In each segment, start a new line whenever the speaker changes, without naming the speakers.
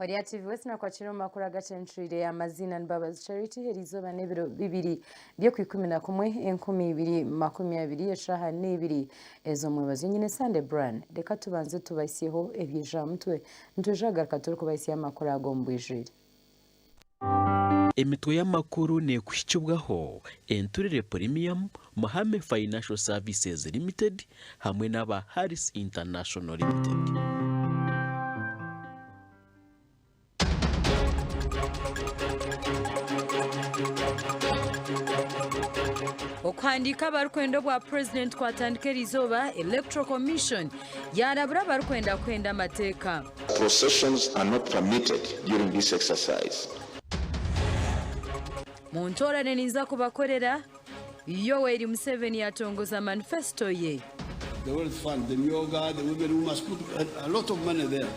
Ori aha TV West nakwakira omu makuru agacencwire amaziina ni Mbabazi Charity eriizooba n'ebiro bibiri by'okwikumi na kumwe 2020 eshaaha n'ibiri ez'omwebazyo nyine Sunday Brian reka tubanze tubahisyeho ebyija aha mutwe nitwija kugaruka turikubahisya amakuru ago omu bwijwire.
Emitwe y'amakuru neekuhikibwaho Enturire Premium, Muhame Financial Services Limited hamwe n'aba Harris International Limited.
Okuhandiika abarikwenda obwa Purezidenti kwatandika eriizooba, Electoral Commission yaarabura abarikwenda kuhenda amateeka.
Processions are not permitted during this exercise.
Muntoorane ninza kubakorera, Yoweri Museveni yatongoza manifesito ye.
The wealth fund, the myoga, the women, we must put a lot of money there.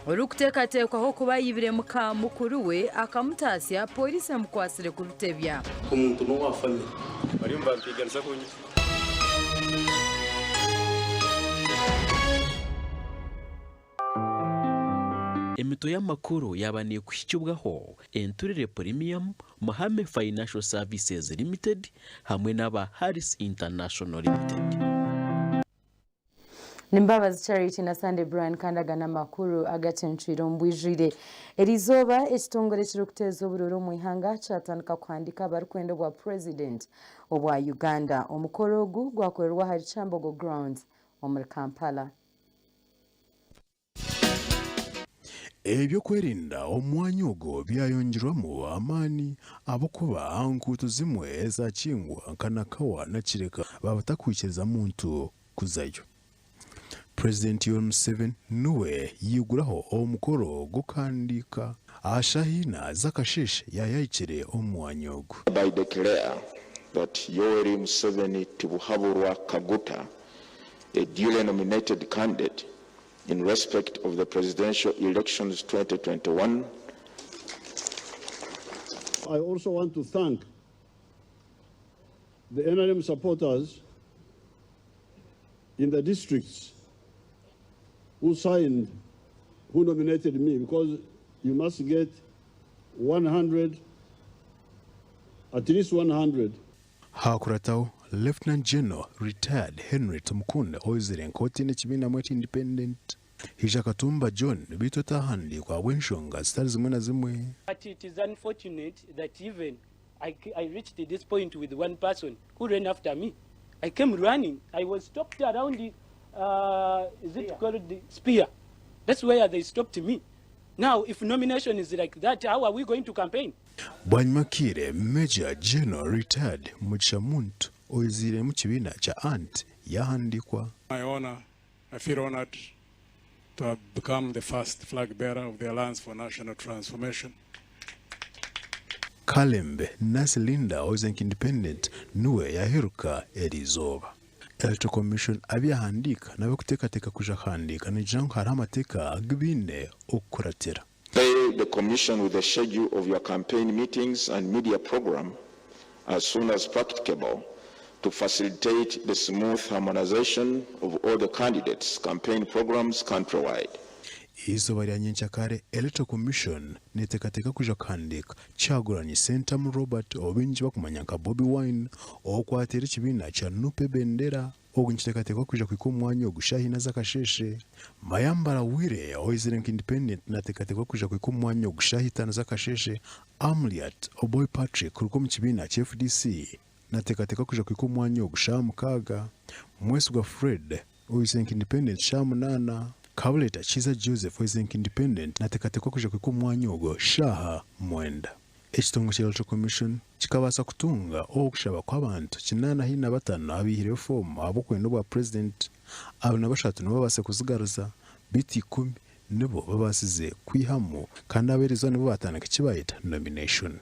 Orikuteekateekwaho kuba ayibire muka mukuru we akamutaasya, pooriisi emukwatsire kubitebya.
Omuntu n'owa famire.
Bariyo nibampiiganisa kunyita.
Emitwe y'amakuru yaaba neekuhikibwaho Enturire Premium, Muhame Financial Services Limited hamwe n'aba Harris International Limited.
Ni Mbabazi Charity na Sunday Brian kandi aga n'amakuru agacencwire omu bwijwire. Eriizooba ekitongore ekirikuteeza oburuuru omu ihanga kyatandika kuhandiika abarikwenda obwa Purezidenti obwa Uganda. Omukoro ogu gwakorerwa ahari Kyambogo Grounds omuri Kampala.
Eby'okwerinda omu mwanya ogwo byayongyerwamu amaani ahabw'okuba aha nguuto zimwe eza Kingwa nka Nakawa na Kireka baaba batakwikiriza muntu kuzayo. Purezidenti Yoweri Museveni niwe yaiguraho omukoro gw'okuhandiika aha shaaha ina z'akasheeshe yaayahikire omu mwanya ogwo.
I declare that Yoweri Museveni Tibuhaburwa Kaguta, a duly nominated candidate in respect of the presidential elections 2021,
I also want to thank the NRM supporters in the districts who signed, who nominated me, because you must get 100, at least 100.
Haakurataho Lieutenant General Retired Henry Tumukunde oizire nk'otaine ekibiina hamwe Independent. Haija Katumba John beitu otaahandiikwa ahabw'enshonga zitari zimwe na zimwe.
But it is unfortunate that even I, I reached this point with one person who ran after me. I came running. I was stopped around the, uh, is it called the spear? That's where they stopped me. Now, if nomination is like that, how are we going to campaign?
Bwanyima akaire Major General Retired Mugisha Muntu oiziire omu kibiina kya Ant yaahandiikwa.
My honor, I feel honored to have become the first flag bearer of the Alliance for National Transformation.
Kalembe Nancy Linda oize nka Independent niwe yaaheruka eriizooba. Electoral Commission abu yaahandiika n'abarikuteekateeka kwija kuhandiika nigira ngu hariho amateeka agu baine okukuratira.
Pay the Commission with a schedule of your campaign meetings and media programme as soon as practicable to facilitate the smooth harmonization of all the candidates' campaign programmes countrywide.
Eizooba rya nyenkyakare, Electoral Commission neteekateeka kwija kuhandiika Kyagulanyi Ssentamu Robert ou baingi barikumanya nka Bobi Wine ow'okwateera ekibiina kya Nup ebendera. Ogu nikiteekateekwa kwija kuhika omu mwanya ogu shaaha ina z'akasheeshe. Mayambala Wire oizire nka Independent nateekateekwa kwija kuhika omu mwanya ogu shaaha itaano z'akasheeshe. Amuriat Oboi Patrick kuruga omu kibiina kya FDC nateekateekwa kwija kuhika omu mwanya ogu shaaha mukaaga. Mwesigwa Fred oizire nka Independent shaaha munaana. Kabuleta Kiiza Joseph oizire nka Independent nateekateekwa kwija kuhika omu mwanya ogwo shaaha mwenda. Ekitongore kya Electoral Commission kikabaasa kutunga okushaba kw'abantu kinaana haihi na bataano abaihireho foomu ahabw'okwenda obwa Purezidenti. Abo na bashatu nibo babaasize kuzigaruza beitu ikumi nibo babaasize kwihamu kandi abeereza nibo baatandika eki baayeta nomination.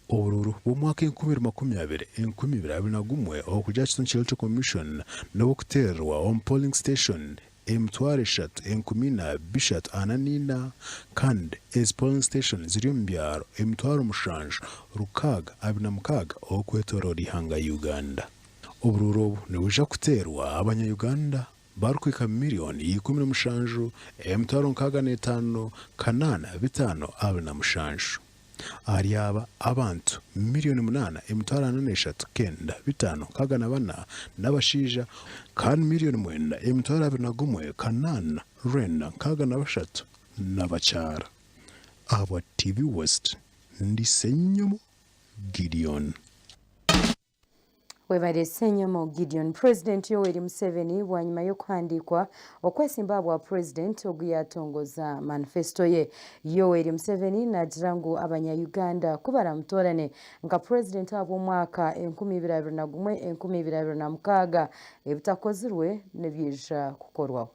Oburuuru bw'omwaka 2020, 2021 okugira aha kitongore kya Electoral Commission n'obw'okuteererwa omu polling station 34,344 kandi ezi polling station ziri omu byaro 76,626 okwetoroora eihanga Uganda. Oburuuru obu nibwija kuteerwa abanya Uganda. barikuhika miriyoni 17, 655, 527. Ahari aba, abantu miriyoni 8, 403, 9, 564 n'abashaija kandi miriyoni 9, 21, 863 n'abakyara. Ahabwa TV West, ndi Ssenyomo Gideon.
Webare Ssenyomo Gideon. Purezidenti Yoweri Museveni bwanyima y'okuhandiikwa okwesimba ahabwa Purezidenti ogu yaatongoza manifesito ye. Yoweri Museveni naagira ngu abanya Uganda ku baramutoorane nka Purezidenti ahabw'omwaka 2021, 2026 ebitakozirwe nibyija kukorwaho.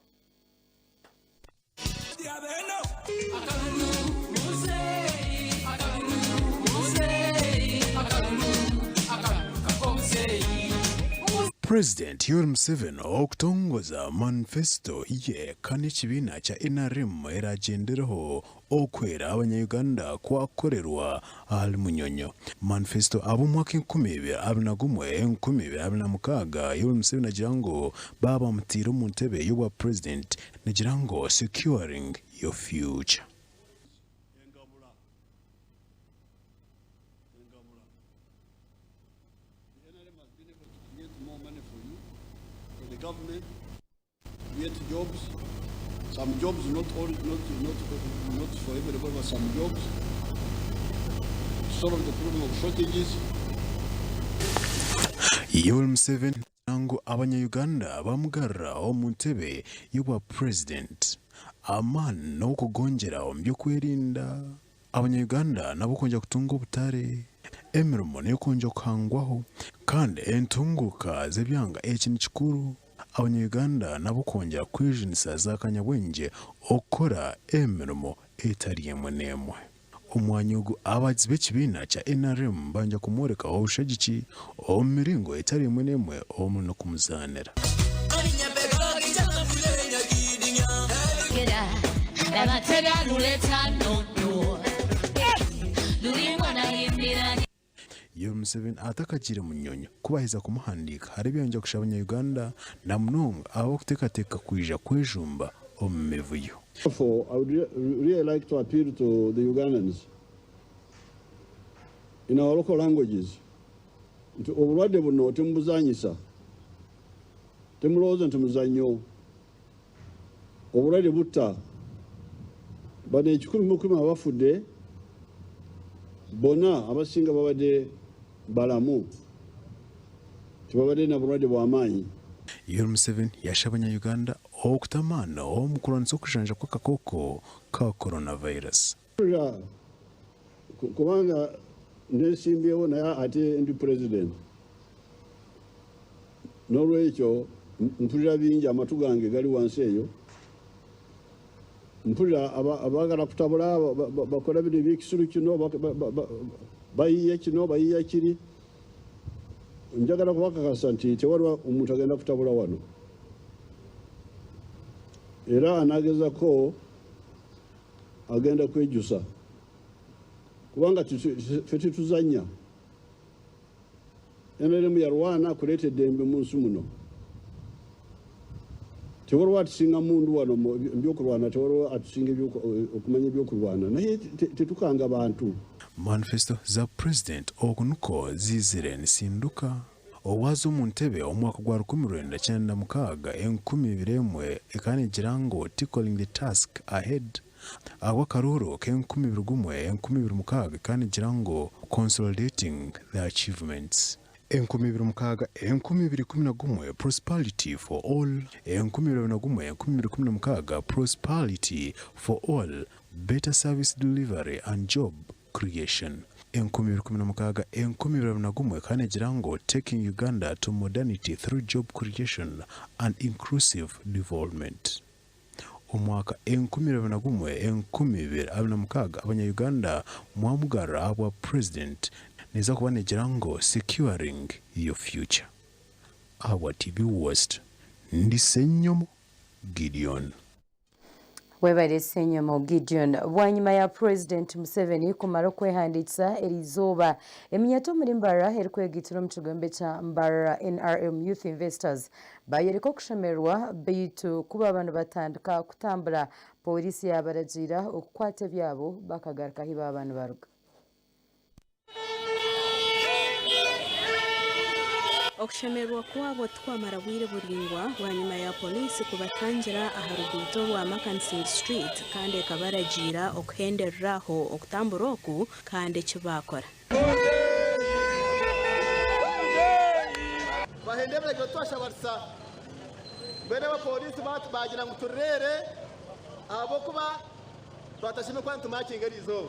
Purezidenti Yoweri Museveni okutongoza manifesito ye kandi ekibiina kya NRM eragyendereho okuhwera abanya-Uganda kwakorerwa ahari Munyonyo. Manifesito ab'omwaka 2021, 2026, Yoweri Museveni nagira ngu baaba bamutaire omu ntebe y'obwa Purezidenti negira ngu Securing Your Future.
Create jobs, some jobs not all, not, not, not for everybody, but some jobs. Solve the problem of shortages.
Yoweri Museveni naagira ngu abanya-Uganda bamugarura omu ntebe y'obwa Purezidenti, amaani n'okugongyera omu by'okwerinda. Abanya-Uganda nabo kwongyera kutunga obutare, emirimo n'ekwongyera kuhangwaho kandi entunguuka z'ebyanga eki ni kikuru Abanya-Uganda nabo kwongyera kwejunisa za kanyabwengye okukora emirimo etari emwe n'emwe. Omwanya ogu abagizi b'ekibiina kya nrm bangya kumworeka obushagiki omu miringo etari emwe n'emwe omuri n'okumuzaanira. Yoweri Museveni atakagiire Munyonyo ku baaheza kumuhandiika hariho ebi yangire kushaba abanya-Uganda na munonga abarikuteekateeka kwija kwejumba omu mivuyo.
Therefore, I would really like to appeal to the Ugandans in our local languages nti obulwadde buno temubuzanyisa, temulowooza nti muzannyo. Obulwadde butta. Bano ekikumi mu kumi abafudde bonna abasinga babadde balamu, tebabadde na bulwadde bwa maanyi.
Yoweri Museveni yashaba abanya-Uganda okuta amaani omu kurwanisa okujanja kw'akakooko ka coronavirus.
Kubanga nesimbyewo naye ate ndi president nolwekyo mpulira bingi amatu gange gali wansi eyo mpulira abagala kutabula bakola bino ebyekisiru kino bayiya kino bayiya kiri njagala kubakakasa nti tewaliwo omuntu agenda kutabula wano era anagezako agenda kwejusa kubanga ffe tetuzannya. Nrm yarwana kuleeta eddembe mu nsi muno. Tewaliwo atusinga mundu wano mu byokulwana, tewaliwo atusinga okumanya ebyokulwana, naye tetukanga bantu.
Manifesto za Purezidenti oku nikwo ziizire nisinduka. Owaaza omu ntebe omu mwaka gwa 1996, 2001 ekaba neegira ngu Tickling the Task Ahead. Ahabw'akaruuru k'enkumi ibiri gumwe, 2006 ekaba neegira ngu Consolidating the Achievements. 2006, 2011 Prosperity for All, 2021, 2016 Prosperity for All, Better Service Delivery and Job Creation. 2016, 2021 ekaba neegira ngu Taking Uganda to Modernity Through Job Creation and Inclusive Development. Omwaka 2021, 2026 abanya-Uganda mwamugarura ahabwa Purezidenti neeza kuba neegira ngu Securing Your Future. Ahabwa TV West, ndi Ssenyomo Gideon.
Webare Ssenyomo Gideon. Bwanyima ya Purezidenti Museveni kumara okwehandiikisa eriizooba, eminyeeto omuri Mbarara erikwegaitira omu kigombe kya Mbarara NRM Youth Investors bayoreka okushemererwa beitu ku baaba nibatandika kutambura, Pooriisi yaabaragiira okukwata ebyabo bakagaruka ahi baaba nibaruga.
Okushemererwa kwabo tikwamara bwire buraingwa bwanyima ya Poliisi kubatangira aha ruguuto orwa Makansing Street kandi ekabaragiira okuhenderera aho okutambura oku kandi eki baakora.
Twahenda ebiragiro twashabarisa mbwenu abapooriisi baagira ngu tureere ahabw'okuba Twatashemire kuba nitumakinga eri izooba.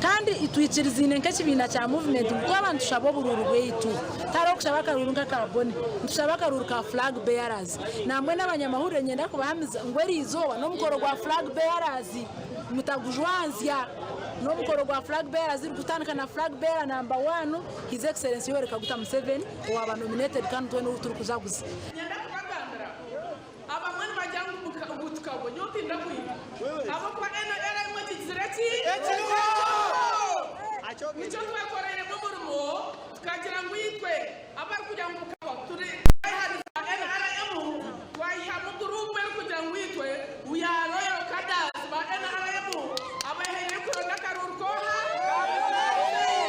Kandi twikirizaine nk'ekibiina kya Movement ngu twaba nitushaba oburuuru bwaitu, tihariho kushaba akaruuru nk'aka Boni, nitushaba akaruuru ka Flag Bearers. Nambwenu abanyamahurire niinyenda kubahamiza ngu eri izooba n'omukoro gwa Flag Bearers, mutagujwanzya. N'omukoro gwa Flag Bearers gurikutandika na Flag Bearer number one, His Excellency Yoweri Kaguta Museveni owaaba nominated kandi twena ou turikujaguza.
Niinyenda kubagambira Abamwe nibagira ngu ngu tukagwa, nyowe tindagwire ahabw'okuba NRM ekigizire ki? Ekiriho! Nikyo twekoreiremu omurimo tukagira ngu itwe abarikugira ngu bukagwa turi twehariza NRM twayihamu guruupu erikugira ngu itwe we are loyal cadres ba NRM abehereire kuronda akaruuru k'oha? Ka Museveni!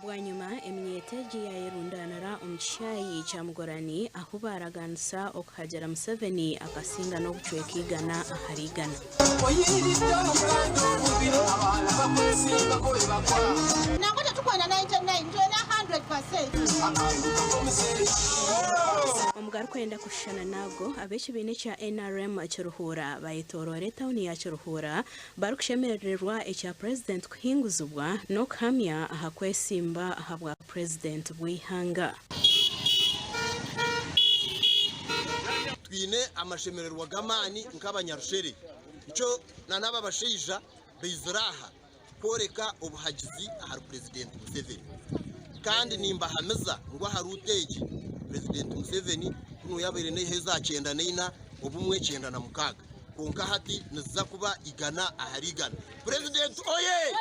Bwanyima eminyeeto egi yaayerundaanira omu kishaayi kya Mugorani ahu baaraganisa okuhagira Museveni akasinga n'obucweka igana ahari igana.
Nangwa titukwenda 99 nitwenda 100 per cent.
Omu garikwenda kushushana n'ago, ab'ekibiina ekya NRM Kiruhura bayetooroora etauni ya Kiruhura Barikushemerererwa ekya Purezidenti kuhinguzibwa n'okuhamya aha kwesimba aha bwa Purezidenti bw'eihanga.
Twine amashemererwa g'amaani nk'abanyarushere. Nikyo n'aba bashaija baizire aha kworeka obuhagizi ahari Purezidenti Museveni. Kandi nimbahamiza ngu aha ruutu egi, Purezidenti Museveni ku niwe yabaire naihayo eza 94 obumwe 96. Kwonka hati niziza kuba igana ahari igana. Purezidenti oye!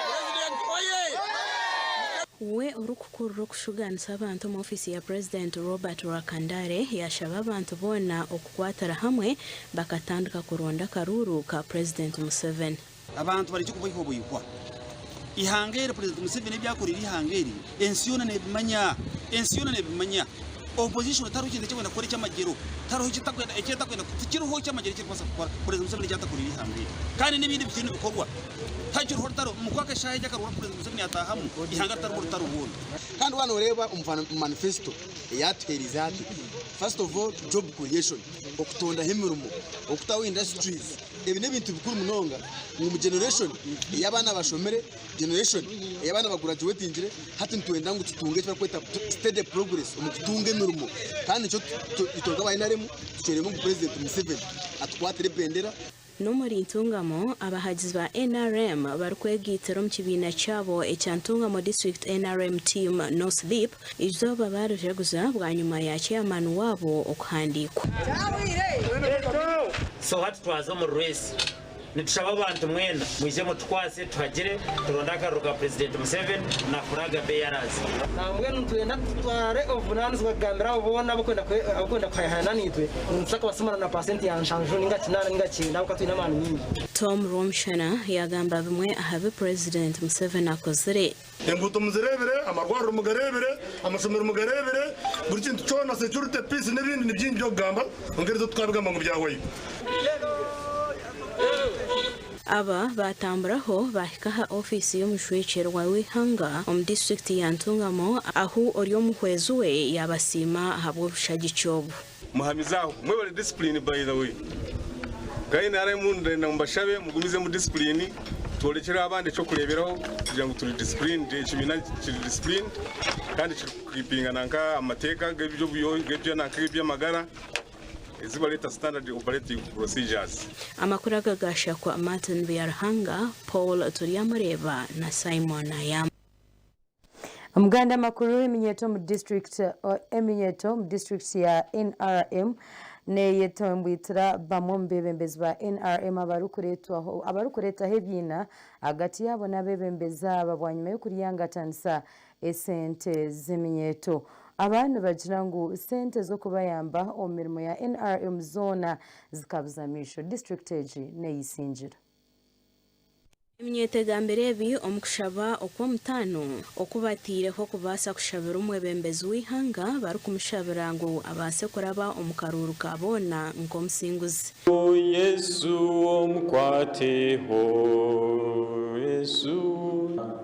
Purezidenti oye!
We orikukurira okushugaanisa abantu omu ofiisi ya Purezidenti Robert Rwakandare yaashaba abantu boona okukwatira hamwe bakatandika kuronda akaruuru ka Purezidenti Museveni.
Abantu barekye kuboihwaboihwa. Eihanga eri Purezidenti Museveni ebi akoreire eihanga eri, ensi yoona neebimanya. Ensi yoona neebimanya. Opposition tihariho kintu eki erikwenda kukora eky'amagyero. Tihariho eki etakwenda, eki etakwenda, tikiriho eky'amagyero eki erikubaasa kukora Purezidenti Museveni eki atakoreire eihanga eri. Kandi n'ebindi bikiriyo nibikorwa. Hakiriho orutaro, omu kwaka eshaaha egi akaruuru aku Purezidenti Museveni yataahamu, eihanga ritarimu orutaro rwona.
Kandi waaba nooreeba omu manifesito ei atuheerize hati, first of all job creation, okutondaho emirimo, okutaho industries, Ebi n'ebintu bikuru munonga ngu omu generation ei abaana bashomire, generation ei abaana bagurajuwetingire, hati nitwenda ngu tutunge eki barikweta steady progress omu kutunga emirimo kandi nikyo itwe nk'aba NRM tucweiremu ngu Purezidenti Museveni atukwatire ebendera.
N'omuri Ntungamo, abahagizi ba nrm barikwegaitira omu kibiina kyabo ekya Ntungamo District nrm Team No Sleep eizooba baarijaguza bwanyima ya chairman waabo okuhandiikwa.
So hati twaza omu race nitushaba abantu mwena mwije mutukwase tuhagire turonde akaruru ka President Museveni na flag bearers.
Nambwenu nitwenda tutware obuvunanizibwa kugambira abo boona abarikwenda kuhayahayana naitwe ngu nituza kubasimura na pasenti ya nshanju ninga kinaana ninga kyenda ahabw'okuba twine amaani maingi.
Tom Rwomushana yaagamba bimwe aha bi Purezidenti Museveni akozire.
Enguuto muzireebire, amarwariro mugareebire, amashomero mugareebire, buri kintu kyona, security, peace n'ebindi ni bingi by'okugamba kwonka eriizooba tukabigamba ngu byahwayo.
Aba baatamburaho baahika aha ofiisi y'omujwekyerwa w'eihanga omu disiturikiti ya Ntungamo ahu ori omuhwezi we yaabasiima ahabw'obushagiki obu.
Muhamize aho. Mwebare discipline by the way. Nka NRM ndenda ngu mbashabe mugumizemu discipline tworekyere abandi ekyokureberaho kugira ngu turi disciplined, ekibiina kiri disciplined kandi kirikukipinga nanka amateeka g'ebyamagara ezi bareeta standard operating procedures.
Amakuru aga gaashakwa Martin Byaruhanga, Paul Turyamureeba na Simon Ayamba.
Omuganda amakuru eminyeeto omu district eminyeeto omu district ya NRM Neeyetombwitira bamwe omu beebembezi ba NRM abarikureetwaho abarikureetaho ebiina ahagati yaabo n'abeebembezi aba bwanyima y'okuryangatanisa esente z'eminyeeto. Aba nibagira ngu sente z'okubayamba omu mirimo ya NRM zoona zikabuza amaisho. Disiturikiti egi n'eya Isingiro.
Eminyeeto egambire ebi omu kushaba okw'omutaano oku bateireho kubaasa kushabira omwebembezi w'eihanga barikumushabira ngu abaase kuraba omu karuuru ka boona nk'omusinguzi.
Yesu omukwateho, Yesu.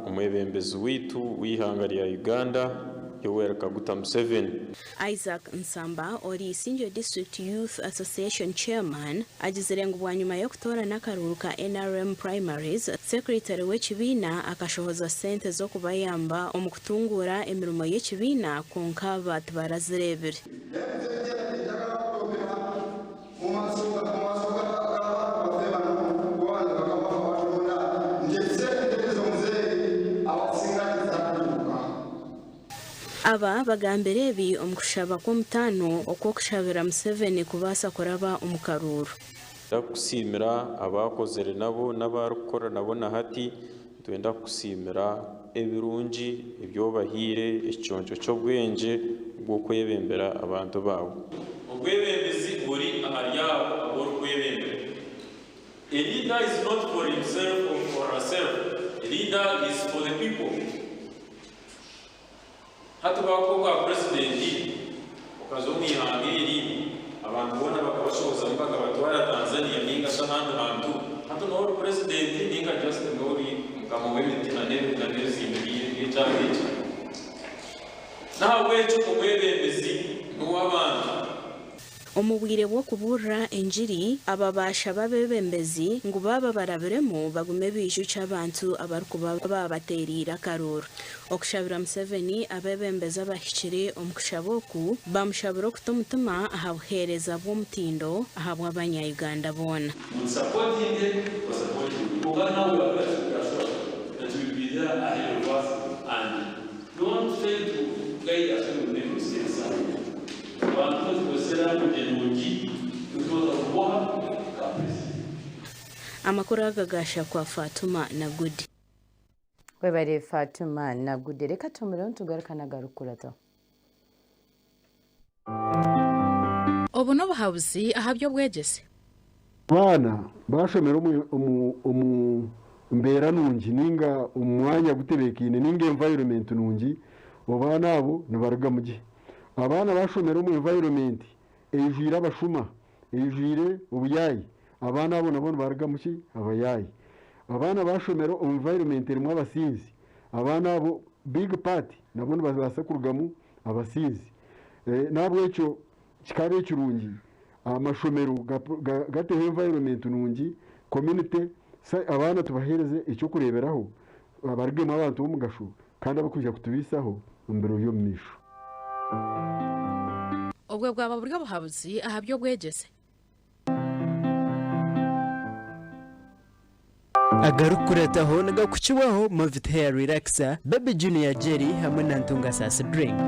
Omwebembezi waitu w'eihanga rya Uganda, Yoweri Kaguta Museveni.
Isaac Nsamba ori Isingiro District Youth Association Chairman agizire ngu bwanyima y'okutoorana akaruuru ka NRM primaries, Secretary w'ekibiina akashohoza sente z'okubayamba omu kutunguura emirimo y'ekibiina kwonka aba tibarazireebire. Aba bagambire ebi omu kushaba kw'omutaano okw'okushabira Museveni kubaasa kuraba omu karuuru.
Nitwenda kukusiimira abaakozire nabo n'abarikukora nabo na hati. Nitwenda kukusiimira ebirungi ebi obahaire, ekiconco ky'obwengye bw'okwebembera abantu baawe.
Obwebembezi buri ahari abo abu orikwebembera. A leader is not for himself or for herself, a leader is for the people. Hati baakuha obwa purezidenti okaza omu ihanga eri, abantu boona bakabashohozamu bakabatwara Tanzania nainga shi ahandi hantu, hati nooba ori purezidenti nainga just nooba ori mukama w'emiti n'ebizimbe by'ekyanga eki? N'ahabw'ekyo omwebembezi n'ow'abantu.
Omu bwire bw'okubuurira engiri, aba baashaba abeebembezi ngu baaba barabiremu bagume baijukye abantu abarikuba baabateereire akaruuru. Okushabira Museveni, abeebembezi abahikire omu kushaba oku bamushabire okuta omutima aha buheereza bw'omutindo ahabw'abanya Uganda boona.
Mutusapotinge tubasapotinge kwonka now we are very sure that you will be there ahead of us and don't fail to guide us when we make mistakes. Abantu nitukozesa language nungi nitubaza kuboha ka president.
Amakuru aga gaashakwa Fatuma Nagudi.
Webare Fatuma Nagudi. Reka tuhumureho nitugaruka n'agarikukurataho.
Obu n'obuhabuzi aha by'obwegyese.
Abaana bashomera omu mbeera nungi ninga omu mwanya gutebeekaine ninga environment nungi, abaana abo nibarugamu gye. Abaana bashomera omu environment eijwire abashuma, eijwire obuyaayi, abaana abo nabo nibarugamu ki? Abayaayi. Abaana bashomera omu environment erimu abasinzi, abaana abo big part nabo nibabaasa kurugamu abasinzi. N'ahabw'ekyo kikaba ekirungi amashomero gateho environment nungi, community abaana tubahereze eky'okureeberaho barugemu abantu b'omugasho kandi abarikwija kutubaisaho omu biro by'omu maisho.
Obwo bwaba buri obuhabuzi aha by'obwegyese.
Agarikukurataho nigakukibwaho Movit Hair Relaxer, Baby Junior Jelly hamwe na Ntunga Saasi Drink.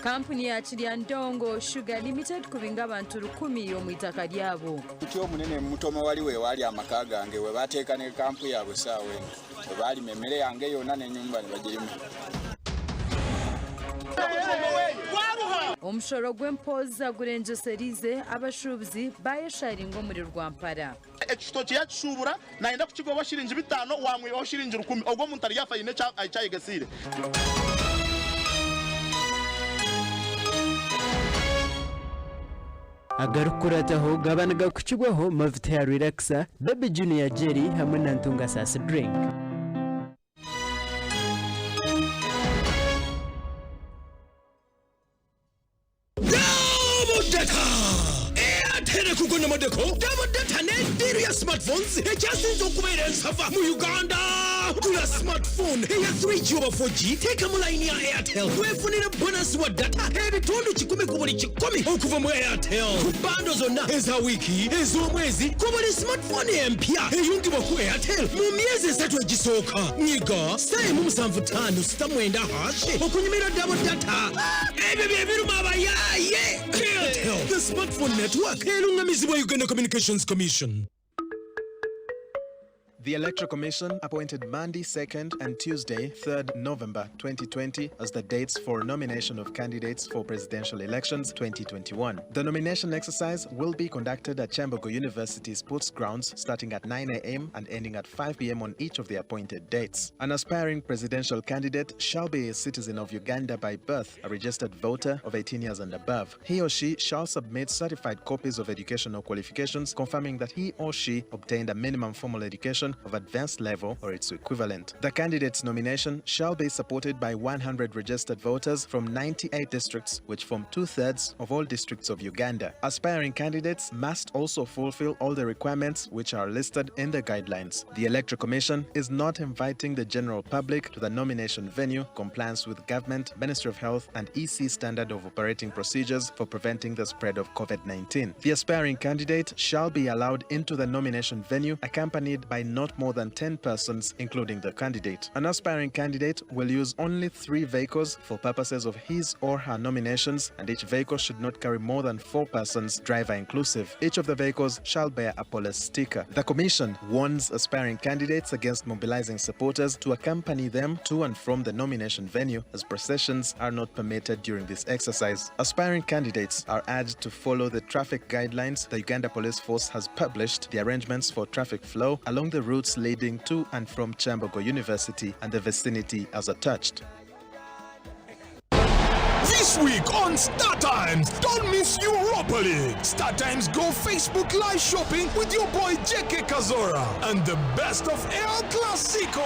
Kampuni ya Kiryandongo Sugar Limited kubinga abantu rukumi omu itaka ryabo.
Omuti omunene Mutoma wali wewaali amaka gange webateeka ne kampu yaabwe esaawa eno webaalima emere yange yona nenyumba nibagirima.
Omushoro gw'empooza gurengyesereize abashuubuzi baayesharinga omuri Rwampara.
Ekitookye yaakishuubura, naayenda kukigoba shiringi bitaano, waamwihaho shiringi rukumi, ogwo omuntu aryafa aine eki ayegesiire.
Agarikukurataho gaba nigakukibwaho Movit Hair Relaxer, Baby Junior Jelly hamwe na Ntunga Saasi Drink.
Double data! Airtel ekugondomodeko Double data n'ediiru ya smartphones ekyasinze okubeera ensava mu Uganda! Gula smartphone eya 3G oba 4G, teekamu layini ya Airtel weefunire bonasi wa data ebitundu kikumi ku buli kikumi okuva mu Airtel ku bando zonna eza wiiki, ez'omwezi ku buli smartphone empya eyungibwa ku Airtel mu myezi esatu egisooka. Nyiga star emu musanvu ttaano star mwenda hash okunyumirwa double data. Ebyo bye biruma abayaaye! Airtel, the smartphone network erungamizibwa Uganda Communications Commission.
The Electoral Commission appointed Monday 2nd and Tuesday 3rd November 2020 as the dates for nomination of candidates for presidential elections 2021. The nomination exercise will be conducted at Kyambogo University Sports Grounds starting at 9 a.m. and ending at 5 p.m. on each of the appointed dates. An aspiring presidential candidate shall be a citizen of Uganda by birth, a registered voter of 18 years and above. He or she shall submit certified copies of educational qualifications confirming that he or she obtained a minimum formal education of advanced level or its equivalent. The candidate's nomination shall be supported by 100 registered voters from 98 districts, which form two thirds of all districts of Uganda. Aspiring candidates must also fulfill all the requirements which are listed in the guidelines. The Electoral Commission is not inviting the general public to the nomination venue, compliance with government, Ministry of Health, and EC standard of operating procedures for preventing the spread of COVID 19. The aspiring candidate shall be allowed into the nomination venue accompanied by not more than 10 persons, including the candidate. An aspiring candidate will use only three vehicles for purposes of his or her nominations, and each vehicle should not carry more than four persons, driver inclusive. Each of the vehicles shall bear a police sticker. The Commission warns aspiring candidates against mobilizing supporters to accompany them to and from the nomination venue, as processions are not permitted during this exercise. Aspiring candidates are urged to follow the traffic guidelines the Uganda Police Force has published, the arrangements for traffic flow along the routes leading to and from Kyambogo University and the vicinity as attached.
This week on Star Times, don't miss Europa League. Star Times go Facebook Live shopping with your boy JK Kazora and the best of El Clasico.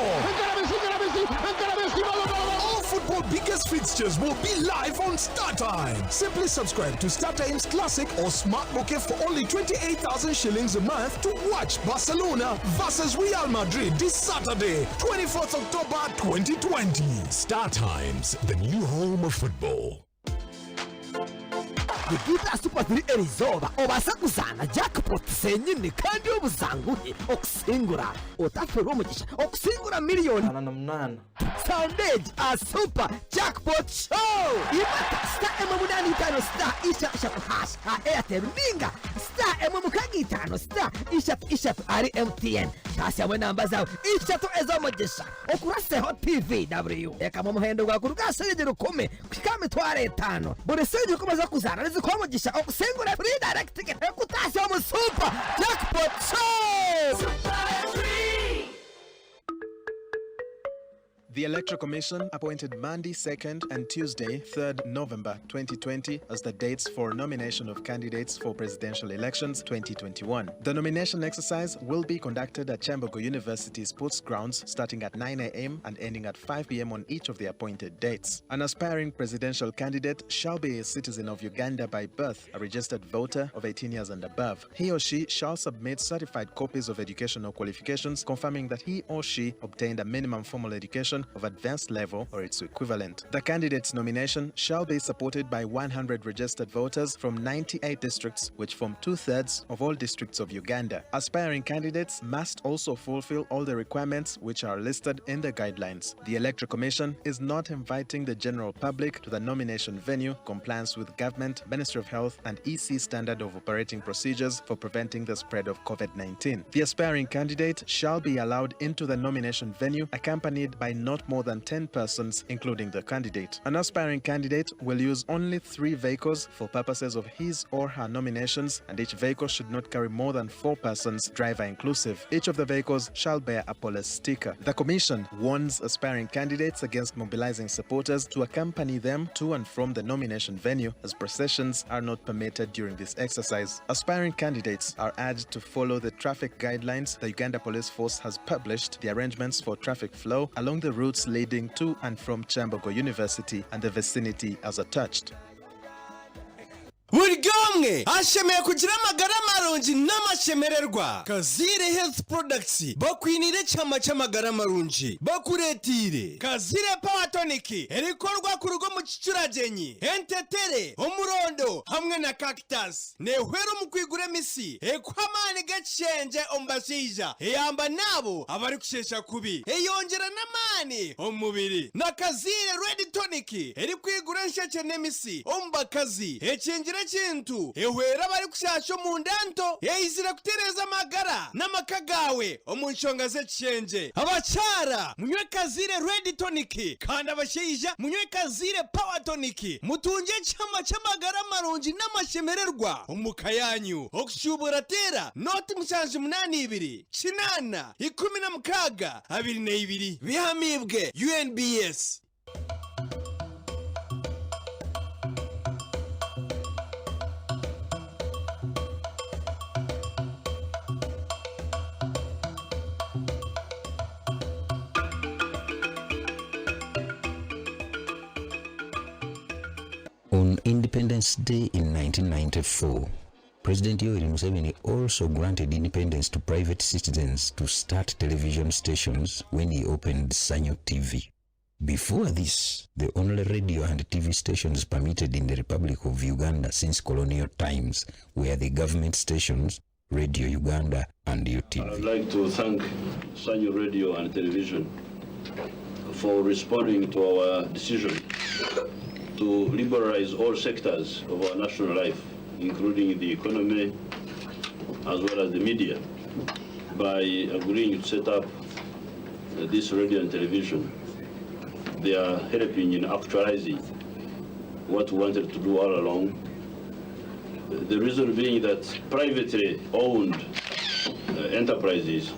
All football biggest fixtures will be live on Star Times. Simply subscribe to Star Times Classic or Smart Bouquet for only 28,000 shillings a month to watch Barcelona versus Real Madrid this Saturday, 24th October 2020.
Star Times, the new home of football.
Bigita Super 3 erizooba obaase kuzaana jackpot zenyini kandi obuzanguhi okusingura otaferwa omugisha okusingura miliyoni Sandage a Super Jackpot Show imata star emwe munani itano star ishatu ishatu hash ha Airtel ninga star emwe mukaga itano star ishatu ishatu ari MTN tasi hamwe namba zawe ishatu ez'omugisha okuraseho TV W ekamo omuhendo gwa kuruga shilingi rukumi kuhika mitwaro etano buri shilingi rukumi z'okuzaana nizikuha omugisha okusingura free direct ticket ekutasya omu Super Jackpot Show Super 3
The Electoral Commission appointed Monday 2nd and Tuesday 3rd November 2020 as the dates for nomination of candidates for presidential elections 2021. The nomination exercise will be conducted at Kyambogo University Sports Grounds starting at 9 a.m. and ending at 5 p.m. on each of the appointed dates. An aspiring presidential candidate shall be a citizen of Uganda by birth, a registered voter of 18 years and above. He or she shall submit certified copies of educational qualifications confirming that he or she obtained a minimum formal education of advanced level or its equivalent. The candidate's nomination shall be supported by 100 registered voters from 98 districts, which form two thirds of all districts of Uganda. Aspiring candidates must also fulfill all the requirements which are listed in the guidelines. The Electoral Commission is not inviting the general public to the nomination venue, compliance with government, Ministry of Health, and EC standard of operating procedures for preventing the spread of COVID 19. The aspiring candidate shall be allowed into the nomination venue accompanied by not more than 10 persons, including the candidate. An aspiring candidate will use only three vehicles for purposes of his or her nominations, and each vehicle should not carry more than four persons, driver inclusive. Each of the vehicles shall bear a police sticker. The Commission warns aspiring candidates against mobilizing supporters to accompany them to and from the nomination venue, as processions are not permitted during this exercise. Aspiring candidates are urged to follow the traffic guidelines the Uganda Police Force has published, the arrangements for traffic flow along the routes leading to and from Kyambogo University and the vicinity as attached.
Buri
omwe ashemereire kugira amagara marungi n'amashemererwa. Kazaire Health Products bakwiniire ekihama ky'amagara marungi. Bakureeteire Kazaire Power Tonic erikukorwa kuruga omu kicuragyenyi, entetere, omurondo hamwe na cactus. Neehwera omu kwigura emisi, ekuha amaani g'ekishengye omu bashaija, eyamba n'abo abarikusheesha kubi, eyongyera n'amaani omu mubiri. Na Kazaire Red Tonic erikwigura enshekye n'emisi omu bakazi, ekingira ekintu, ehwera abarikushaasha omunda nto, eizire kutereeza amagara n'amaka gaawe omu nshonga z'ekishengye. Abakyara, munywe Kazaire Red Tonic kandi abashaija munywe Kazaire Power Tonic mutungye ekihama ky'amagara marungi n'amashemererwa omu ka yaanyu. Okushuubura teera nooti 782 8 16 22. Bihamiibwe UNBS.
On Independence Day in 1994, President Yoweri Museveni also granted independence to private citizens to start television stations when he opened Sanyu TV. Before this, the only radio and TV stations permitted in the Republic of Uganda since colonial times were the government stations, Radio Uganda and UTV.
I'd like to thank Sanyu Radio and Television for responding to our decision to liberalize all sectors of our national life, including the economy as well as the media, by agreeing to set up this radio and television. They are helping in actualizing what we wanted to do all along. The reason being that privately owned enterprises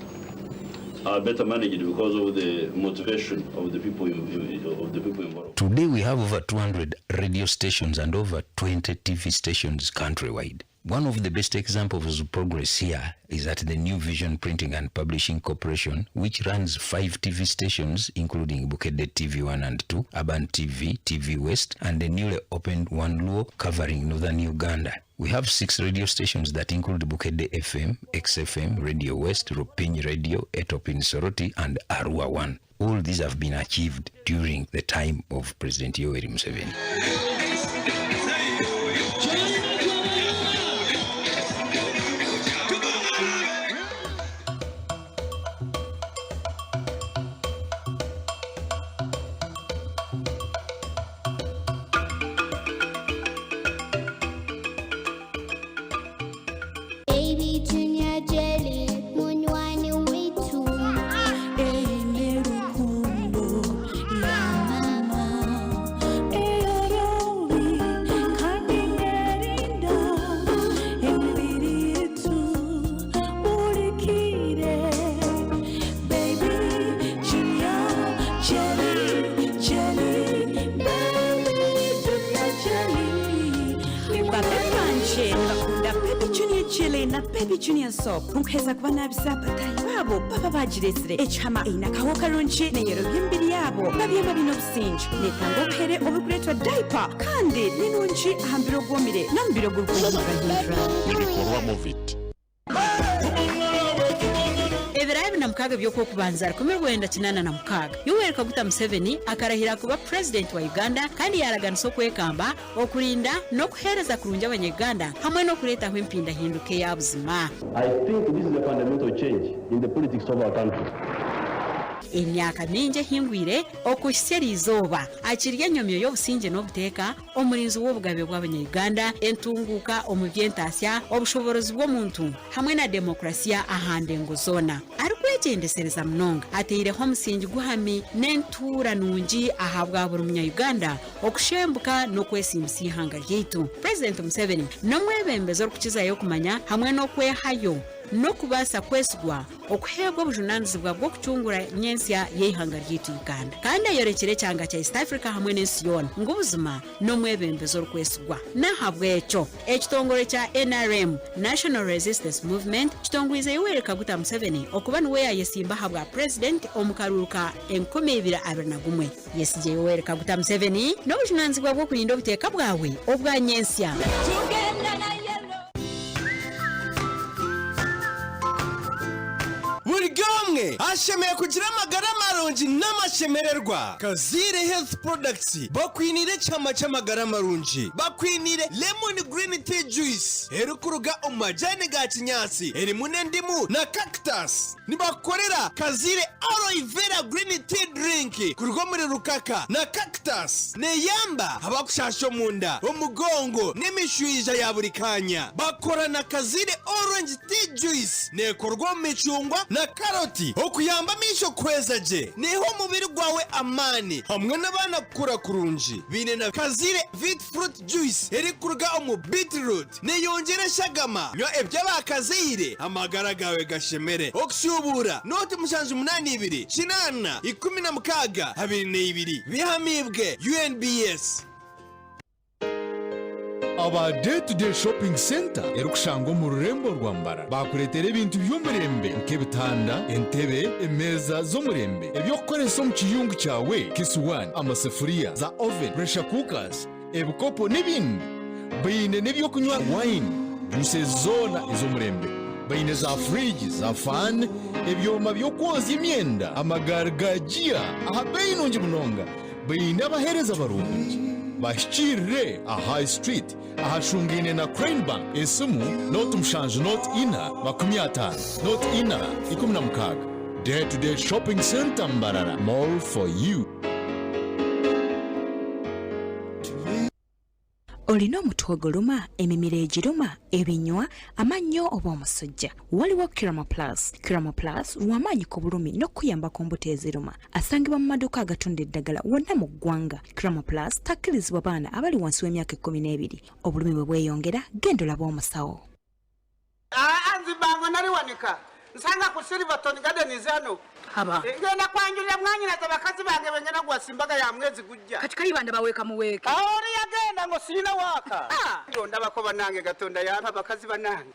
are better managed because of the motivation of the people of the people involved.
Today we have over 200 radio stations and over 20 TV stations countrywide. One of the best examples of progress here is at the New Vision Printing and Publishing Corporation, which runs 5 TV stations, including Bukedde TV 1 and 2, Urban TV, TV West, and the newly opened One Luo covering northern Uganda. We have 6 radio stations that include Bukedde FM, XFM, Radio West, Rupiny Radio, Etop in Soroti, and Arua 1. All these have been achieved during the time of President Yoweri Museveni.
Baby Junior Jelly, munywani waitu.
Eine rukundo ya mama eyorobi kandi nerinda emibiri yetu bulikire. Baby Junior Jelly, Jelly, Baby Junior Jelly.
Babe banje nibakunda Baby Junior Jelly na Baby Junior Soap nkuheza kuba nabisa batahi babo baba bagiresire ekihama eine akaho karungi neyerobya emibiri yabo babyema bine obusinge netanga obuhere oburikureetwa diaper kandi ninungi aha mubiri ogwomire n'omubiri ogurikuhindurahindura.
Nibikorwa Movit.
Ebiro 26 by'Okwokubanza 1986, Yoweri Kaguta Museveni akarahira kuba Purezidenti wa Uganda kandi yaaraganisa okwekamba, okurinda n'okuheereza kurungi abanya-Uganda hamwe n'okureetaho empindahinduka eya buzima.
I think this is a fundamental change in the politics of our country.
Emyaka mingi ehingwire okuhitsya eri izooba, akiri enyomyo y'obusingye n'obuteeka, omurinzi w'obugabe bw'abanya-Uganda, entunguuka omu by'entaasya, obushoboorozi bw'omuntu hamwe na demokurasiya aha ndengo zoona. Arikwegyendesereza munonga, ataireho omusingi guhami n'entuura nungi ahabwa buri munya-Uganda okushembuka n'okwesiimisa eihanga ryaitu. Purezidenti Museveni n'omwebembezi orikukizayo kumanya hamwe n'okwehayo n'okubaasa kwesigwa okuheebwa obujunaanizibwa bw'okucungura nyentsya y'eihanga ryaitu Uganda. Kandi ayorekire ekyanga kya East Africa hamwe n'ensi yoona ngu buzima n'omwebembezi orikwesigwa. N'ahabw'ekyo, ekitongore kya nrm, National Resistance Movement, kitongwize Yoweri Kaguta Museveni okuba niwe yaayesimba aha bwa Purezidenti omu karuuru ka 2021. Yesigye Yoweri Kaguta Museveni n'obujunaanizibwa bw'okurinda obuteeka bwawe obwa nyentsya.
Tugenda naye.
Buri omwe ashemereire kugira amagara marungi n'amashemererwa. Kazaire Health Products bakwiniire ekihama ky'amagara marungi. Bakwiniire Lemon Green Tea Juice erikuruga omu majani ga kinyaatsi erimu n'endimu na cactus. Nibakukorera Kazaire Aloe Vera Green Tea Drink kuruga omuri rukaka na cactus. Neeyamba abakushaasha omunda, omugongo n'emishwija ya buri kaanya. Bakora na Kazaire Orange Tea Juice neekorwa omu micungwa na karoti okuyamba amaisho kuhweza gye. Neeha omubiri gwawe amaani hamwe n'abaana kukura kurungi. Baine na Kazaire Vit Fruit Juice erikuruga omu beetroot. Neyongyera eshagama. Nywa eby'abakazaire, amagara gaawe gashemere. Okushuubuura, nooti 782, 8, 16, 22. Bihamiibwe UNBS.
Aba Day to Day Shopping Centre erikushangwa omu rurembo rwa Mbarara baakureetera ebintu by'omurembe nk'ebitanda, entebe, emeeza z'omurembe, eby'okukoresa omu kiyungu kyawe, kisuwaani, amasefuriya, za oven, pressure cookers, ebikopo n'ebindi. Baine n'eby'okunywa wine, juices zoona ez'omurembe. Baine za fridge, za fan, ebyoma by'okwozya emyenda, amagaari ga giya aha beeyi nungi munonga. Baine abaheereza barungi. Bahikiirire aha High Street ahashungaine na Crane Bank. Esimu, 07 04 50 04 16. Day to Day Shopping Centre Mbarara, more for you.
Olina omutwe oguluma, emimiro egiruma, ebinywa, amannyo oba omusujja? Waliwo Kirama Plus. Kirama Plus lw'amaanyi ku bulumi n'okukuyamba ku mbuto eziruma. Asangibwa mu maduuka agatunda eddagala wonna mu ggwanga. Kirama Plus takkirizibwa baana abali wansi w'emyaka 12. Obulumi bwe bweyongera, genda olabe omusawo.
Aa nzibango naliwanika nsanga ku Silverton Gardens hano.
Aba.
Eh, ngenda kwanjulira mwanyinaze bakazi bange bengenda kuwasa embaga ya mwezi gujja.
Kati Kayibanda baweeka muweeke.
Awo oli yagenda ngo sirina waaka.
Ah.
Ndabako banange Katonda yampa bakazi banange.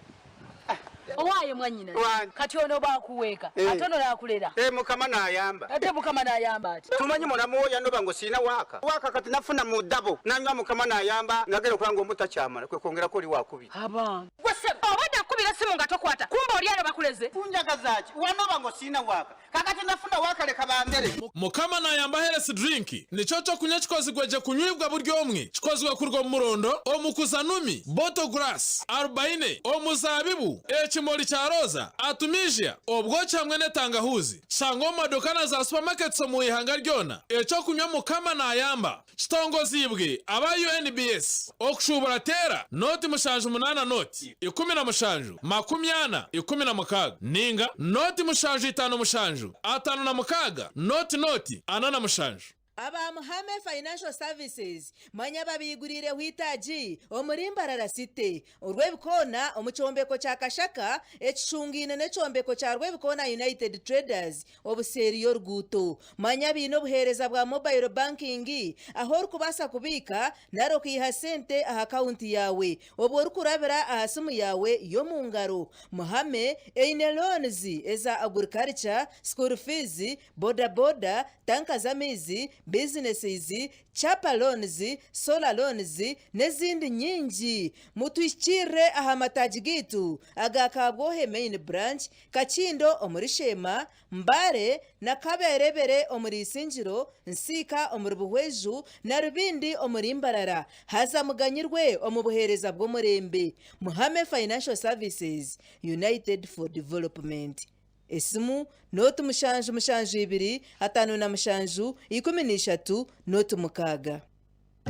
Owaaye mwannyina.
Wange.
Kati ono bakuweeka.
Eh.
Ate ono nakulera.
Eh, Mukama n'ayamba.
Ate Mukama n'ayamba ati.
Tumanyi mulamu wo yanoba ngo sirina waaka. Waaka kati nafuna mu ddabo. Nanywa Mukama n'ayamba nagenda okulaba ng'omutakyamala kwe kwongerako oli wakubiri.
Aba. Gwe ssebo obadde akukubira essimu nga tokwata kumbe oli eno bakuleze.
Kunjagaza ki? Wanoba ngo sirina waaka. Kakati nafuna waaka leka bandere.
Mukama nayamba Health Drink nikyo kyokunywa ekikozirwe gye kunywibwa buri omwe. Kikozirwe kuruga omu murondo, omukuzanumi, bottle grass, arubaine, omuzabibu, ekimuri kya rooza, artemisia, obwoki hamwe n'etangahuuzi. Shanga omu maduuka na za supamaketi omu ihanga ryona. Ekyokunywa Mukama nayamba Kitongoziibwe aba UNBS okushuubura teera nooti 78 nooti 17 40 16 ninga nooti 7 5 7 56 nooti nooti 47.
Aba Muhame Financial Services manya babiiguriireho eitaagi omuri Mbarara City, Rwebikoona omu kyombeko kya Kashaka ekishungaine n'ekyombeko kya Rwebikoona United Traders obuseeri y'oruguuto. Manya baine obuheereza bwa mobile banking ahu orikubaasa kubiika nari okaiha sente aha akawunti yaawe obwo orikurabira aha simu yaawe y'omu ngaro. Muhame eine loans eza agriculture, school fees, boda boda, tanka z'amaizi, businesses, Chapa loans, solar loans n'ezindi nyingi. Mutuhikiirire aha mataagi gaitu aga Kabwohe Main Branch, Kakindo omuri Sheema, Mbale na Kaberebere omuri Isingiro, Nsiika omuri Buhweju na Rubindi omuri Mbarara. Haza muganyirwe omu buheereza bw'omurembe. Muhame Financial Services, United for Development. Esimu, nooti mushanju mushanju ibiri, 57, 13, nooti mukaaga.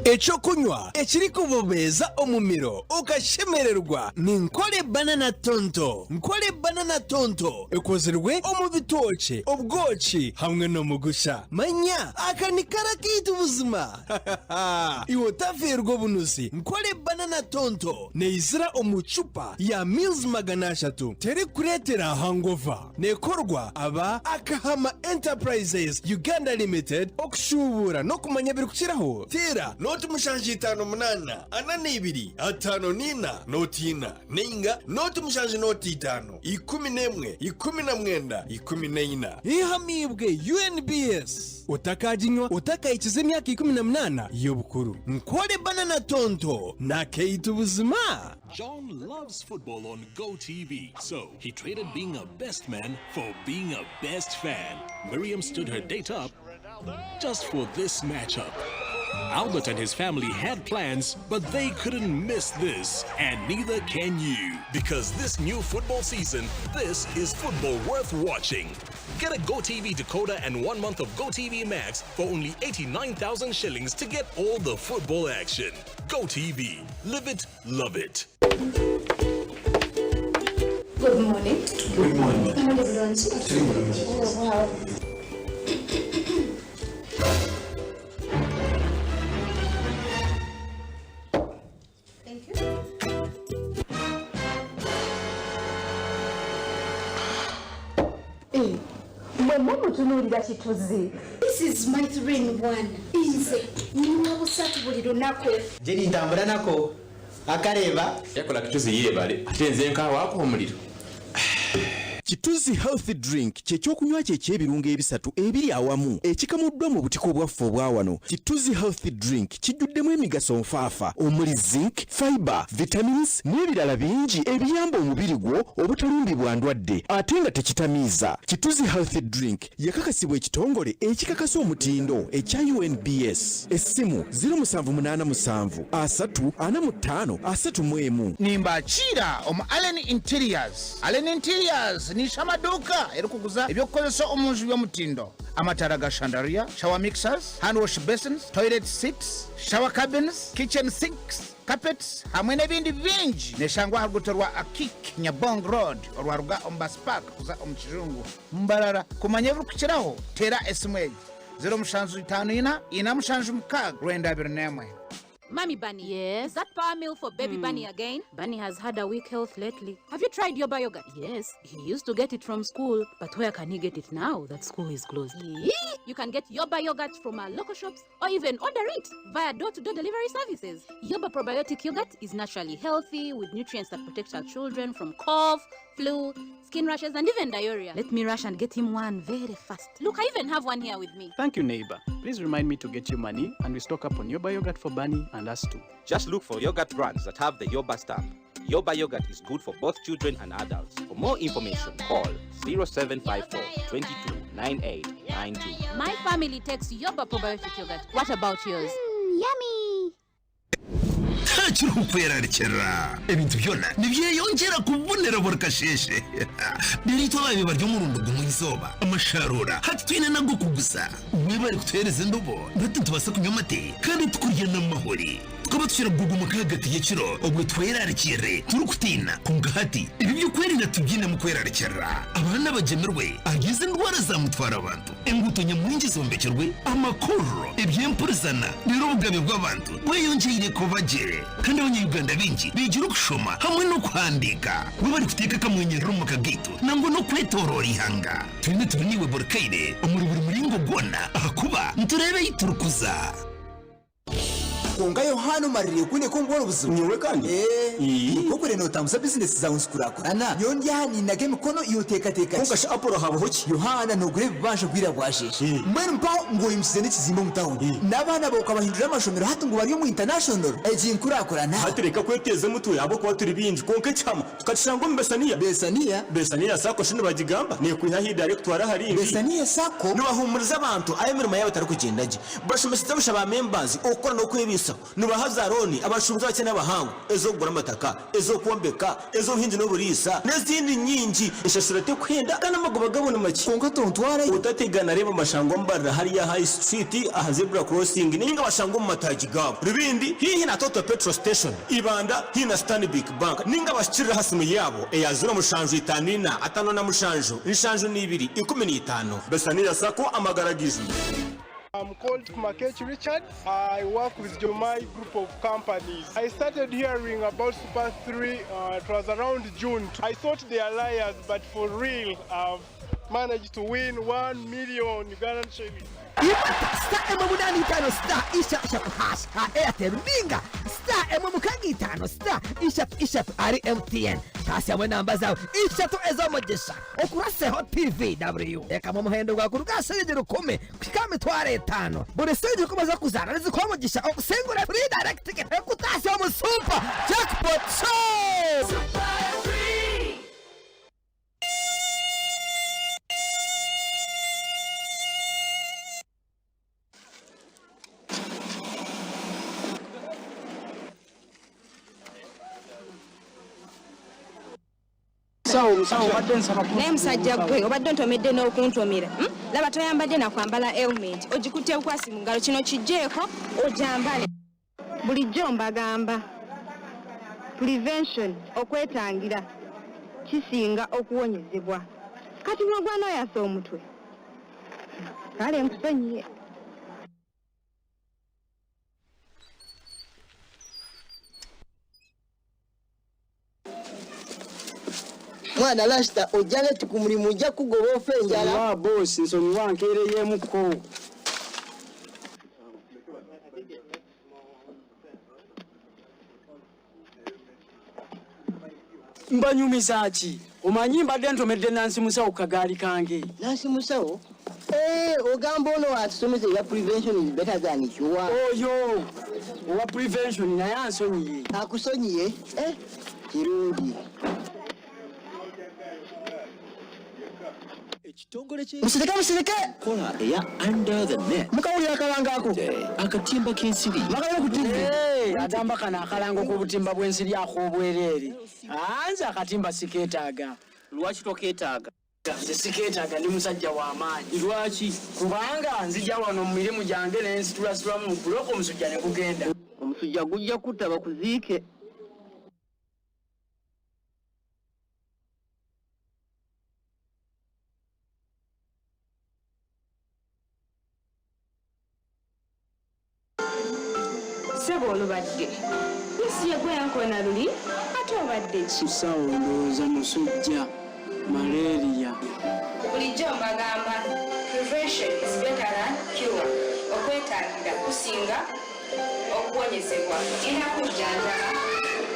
Eky'okunywa ekirikubobeeza omumiro okashemererwa ni Nkole Banana Tonto. Nkole Banana Tonto ekozirwe omu bitookye, obwoki hamwe n'omugusha. Manya aka ni kara kaitu buzima! Iwe otafeerwa obunuzi, Nkole Banana Tonto neizira omu cupa ya mils 300, terikureetera hangover. Neekorwa aba Akahama Enterprises Uganda Limited. Okushuubuura n'okumanya ebirikukiraho, teera. Noti 758, 42, 54, noti 4, nainga noti 7 noti 5, 11, 19, 14.
Ehamiibwe UNBS. Otakaginywa otakahikize emyaka 18 y'obukuru. Nkore banana tonto n'akaitu buzima.
John loves football on GoTV, so he traded being a best man for being a best fan. Miriam stood her date up just for this matchup. Albert and his family had plans, but they couldn't miss this, and neither can you. Because this new football season, this is football worth watching. Get a GoTV decoder and 1 month of GoTV Max for only 89,000 shillings to get all the football action. GoTV. Live it, love it.
Good morning.
Good morning.
Muli bulungi?
Tuli bulungi.
Oh, wow. Thank you.
Mwe mumutunuulira kituzi.
This is my 3 in 1. Nze nywa busatu buli lunaku.
Jeri ntambula nako akareba
yakola kituzi yeebale ate nze nkawaako omuliro.
Kituzi Health Drink kye kyokunywa kye eky'ebirungo ebisatu ebiri awamu ekikamuddwa mu butiko bwaffe obwa wano. Kituzi Health Drink kijjuddemu emigaso nfaafa omuli zinc, fiber, vitamins n'ebirala bingi ebiyamba omubiri gwo obutalumbibwa ndwadde ate nga tekitamiiza. Kituzi Health Drink yakakasibwa ekitongole ekikakasa omutindo ekya UNBS. Essimu 0787 3 45 31.
Nimbakiira omu Allen Interiors. Allen Interiors ni shamaduka erikuguza ebyokukozesa omu nju by'omutindo, amatara ga chandelier, shower mixers, hand wash basins, toilet seats, shower cabins, kitchen sinks, carpets hamwe n'ebindi bingi. Neshangwa aha ruguuto rwa Akik Nyabong Road orwaruga omu bus park kuza omu Kijungu, Mbarara. Kumanya ebirikukiraho teera esimu egi 0754 476 921.
Mommy Bunny. Yes. Is that power meal for baby Bunny again?
Bunny has had a weak health lately.
Have you tried your yogurt?
Yes, he used to get it from school, but where can he get it now that school is closed?
Yee! You can get Yoba yogurt from our local shops or even order it via door-to-door delivery services. Yoba probiotic yogurt is naturally healthy with nutrients that protect our children from cough, flu, skin rashes, and even diarrhea.
Let me rush and get him one very fast.
Look, I even have one here with me.
Thank you, neighbor. Please remind me to get you money and we stock up on Yoba yogurt for Bunny and us too.
Just look for yogurt brands that have the Yoba stamp. Yoba yogurt is good for both children and adults. For more information, call 0754 22 9892.
My family takes Yoba probiotic yogurt. What about yours?
Yummy.
Ntakiri ukwerarikira ebintu byona nibyeyongera kubonera buri kasheshe rero ababi barya umurundo gumwe izoba amasharura hati twine nago kugusa we bari kutuhereza indobo ndetse tubasa kunywa amate kandi tukurya n'amahori tukaba tushyira gugu kagati y'ekiro ubwo twerarikire turi kutina kungahati ibi byo kwerera tubyine mu kwerarikira abana bagemerwe ageze indwara zamutwara abantu imbuto nyamwinshi zombekerwe amakuru ibyempurizana rero ubugabe bw'abantu bweyongeye kubagere kandi abanyayuganda benshi bigira ukushoma hamwe no kwandika we bari kuteka akamwenyerera mu kagito nangwa no kwetorora ihanga turinde turiniwe borikaire umuri buri muringo gwona ahakuba nturebe yiturukuza.
Konka Yohana umaririye kune ko ngora ubuzima
nyowe kandi
nikokure notambuza bizinesi zawe nzikurakurana nyowe ndi aha ninaga emikono yoteekateeka.
Konka shi Apollo habaho ki?
Yohana nogura ebibanja gwira bwasheeshe mbwenu mpaho ngoyimusize n'ekizimbe omu tawuni n'abaana bawe ukabahindurira amashomero hati ngu bari omu international egi nkurakurana.
Hati reka kweteza emutwe ahabwokuba turi bingi konka ekihama tukakishanga omu Besaniya.
Besaniya?
Besaniya SACCO shi nibagigamba nekwiha ahidaara ekutwara aharindi.
Besaniya SACCO.
Nibahumuriza abantu ahu emirimo yaabo etarikugyenda gye, bashomeseza busha ba members okukora n'okwebiisaho, nibaha za looni abashuubuzi abakye n'abahangu ez'okugura amataka, ez'okwombeka, ez'obuhingi n'oburiisa n'ezindi nyingi. Eshashura tekuhenda kandi amagoba gabo ni makye.
Konka tontwarayo.
Utategana reba amashango mbarira hariya High Street aha Zebra Crossing ninga bashango mu matagi gabo Rubindi hihi na Total Petrol Station, Ibanda hihi na Stanbic Bank ninga bashikirira hasimu yabo eya 0754 57 72 15.
Besaniya SACCO amagara gizwe.
I'm called Makech Richard. I work with Jomai Group of Companies. I started hearing about Super 3, it was around June. I thought they are liars, but for real, I've managed to win 1 million Ugandan shillings.
Imata *185*330# aha Airtel ninga *165*330 ahari MTN. Taasyamu enamba zaawe ishatu ez'omugisha okuraseho TVW. Teekamu omuhendo gwawe kuruga aha shiringi 1000 kuhika aha 50,000. Buri shiringi 1000 ez'okuzaana nizikuha omugisha okusingura free direct ticket ekutaasya omu Super Jackpot Show!
Naye musajja gwe obadde ontomedde n'okuntomera hmm? Laba toyambadde na kwambala helmet ogikutte bukwasi mu ngalo kino kiggyeeko ogyambale.
Bulijjo mbagamba prevention okwetangira kisinga okuwonyezebwa kati bwogwana oyasa omutwe kale nkusonyiye.
Mwana lasita ojja late ku mulimu ojja kugoba ofe enjala.
Wa boss nsonyiwa nkeereyeemuko. Mbanyumiza ki? Omanyi mbadde ntomedde Nansi Musawo ku kagaali kange.
Nansi Musawo? Eh, ogamba ono atusomesa ebya prevention is better than cure.
Oyo owa prevention naye ansonyiye.
Akusonyiye? Eh, kirungi.
Ekitongole kye
Musirike musirike.
Kola eya under the net.
Mukawulira akalango ako.
Akatimba k'ensiri.
Makayo ku TV.
Hey, agamba kano akalango k'obutimba bw'ensiri ak'obwereere. Anze akatimba sikeetaaga.
Lwaki tokeetaaga?
Nze sikeetaaga ndi musajja wa maanyi.
Lwaki?
Kubanga nzija wano mu mirimu gyange ne nsitulasitulamu mu bbulooka omusujja ne gugenda.
Omusujja gujja kutta bakuziike.
Ssebo olubadde nsi yegwe yankoona luli ate obadde ki?
Musawo ndowooza musujja malaria.
Bulijjo mbagamba prevention is better than cure, okwetangira kusinga okuwonyezebwa. Ngenda kujjanjaba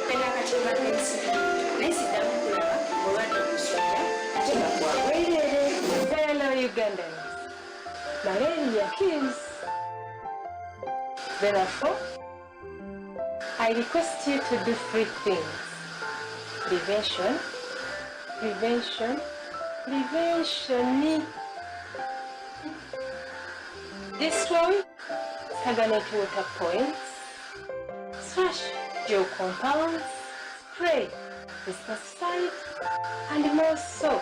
mpe n'akatimba k'ensiri naye siddamu kukulaba ng'olwadde omusujja ate nga gwa bwereere.
Fellow Ugandans, malaria kills. Therefore, I request you to do three things. Prevention, prevention, prevention. Destroy stagnant water points, slash your compounds, spray pesticide, and more so,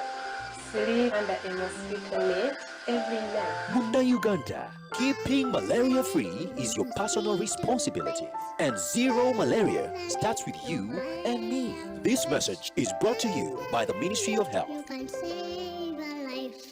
sleep under a mosquito net every night.
Muna Uganda, keeping malaria free is your personal responsibility. And zero malaria starts with you and me. This message is brought to you by the Ministry of Health.
You can save a life.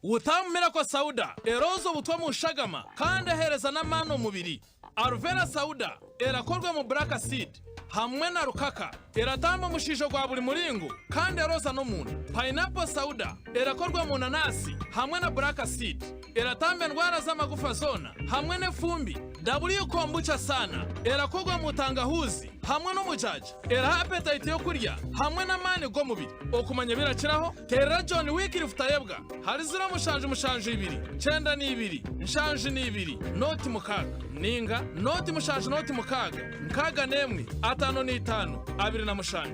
Utamu Miracle Sauda eroza obutwa mu nshagama kandi ehereza n'amaani omubiri. Aluvera Sauda erakorwa mu Black Seed hamwe na rukaka eratamba omushiisho gwa buri muringo kandi eroza n'omunda. Pineapple Sauda erakorwa mu nanasi hamwe na Black Seed eratamba endwara z'amagufa zoona hamwe n'efumbi. W Kombucha Sana erakorwa mu tangahuzi hamwe n'omujaja eraha appetite y'okurya hamwe n'amaani g'omubiri. Okumanya birakiraho terera John Wycliffe Tayebwa hari 072 92 72 06 ninga 0 06 61 55 27.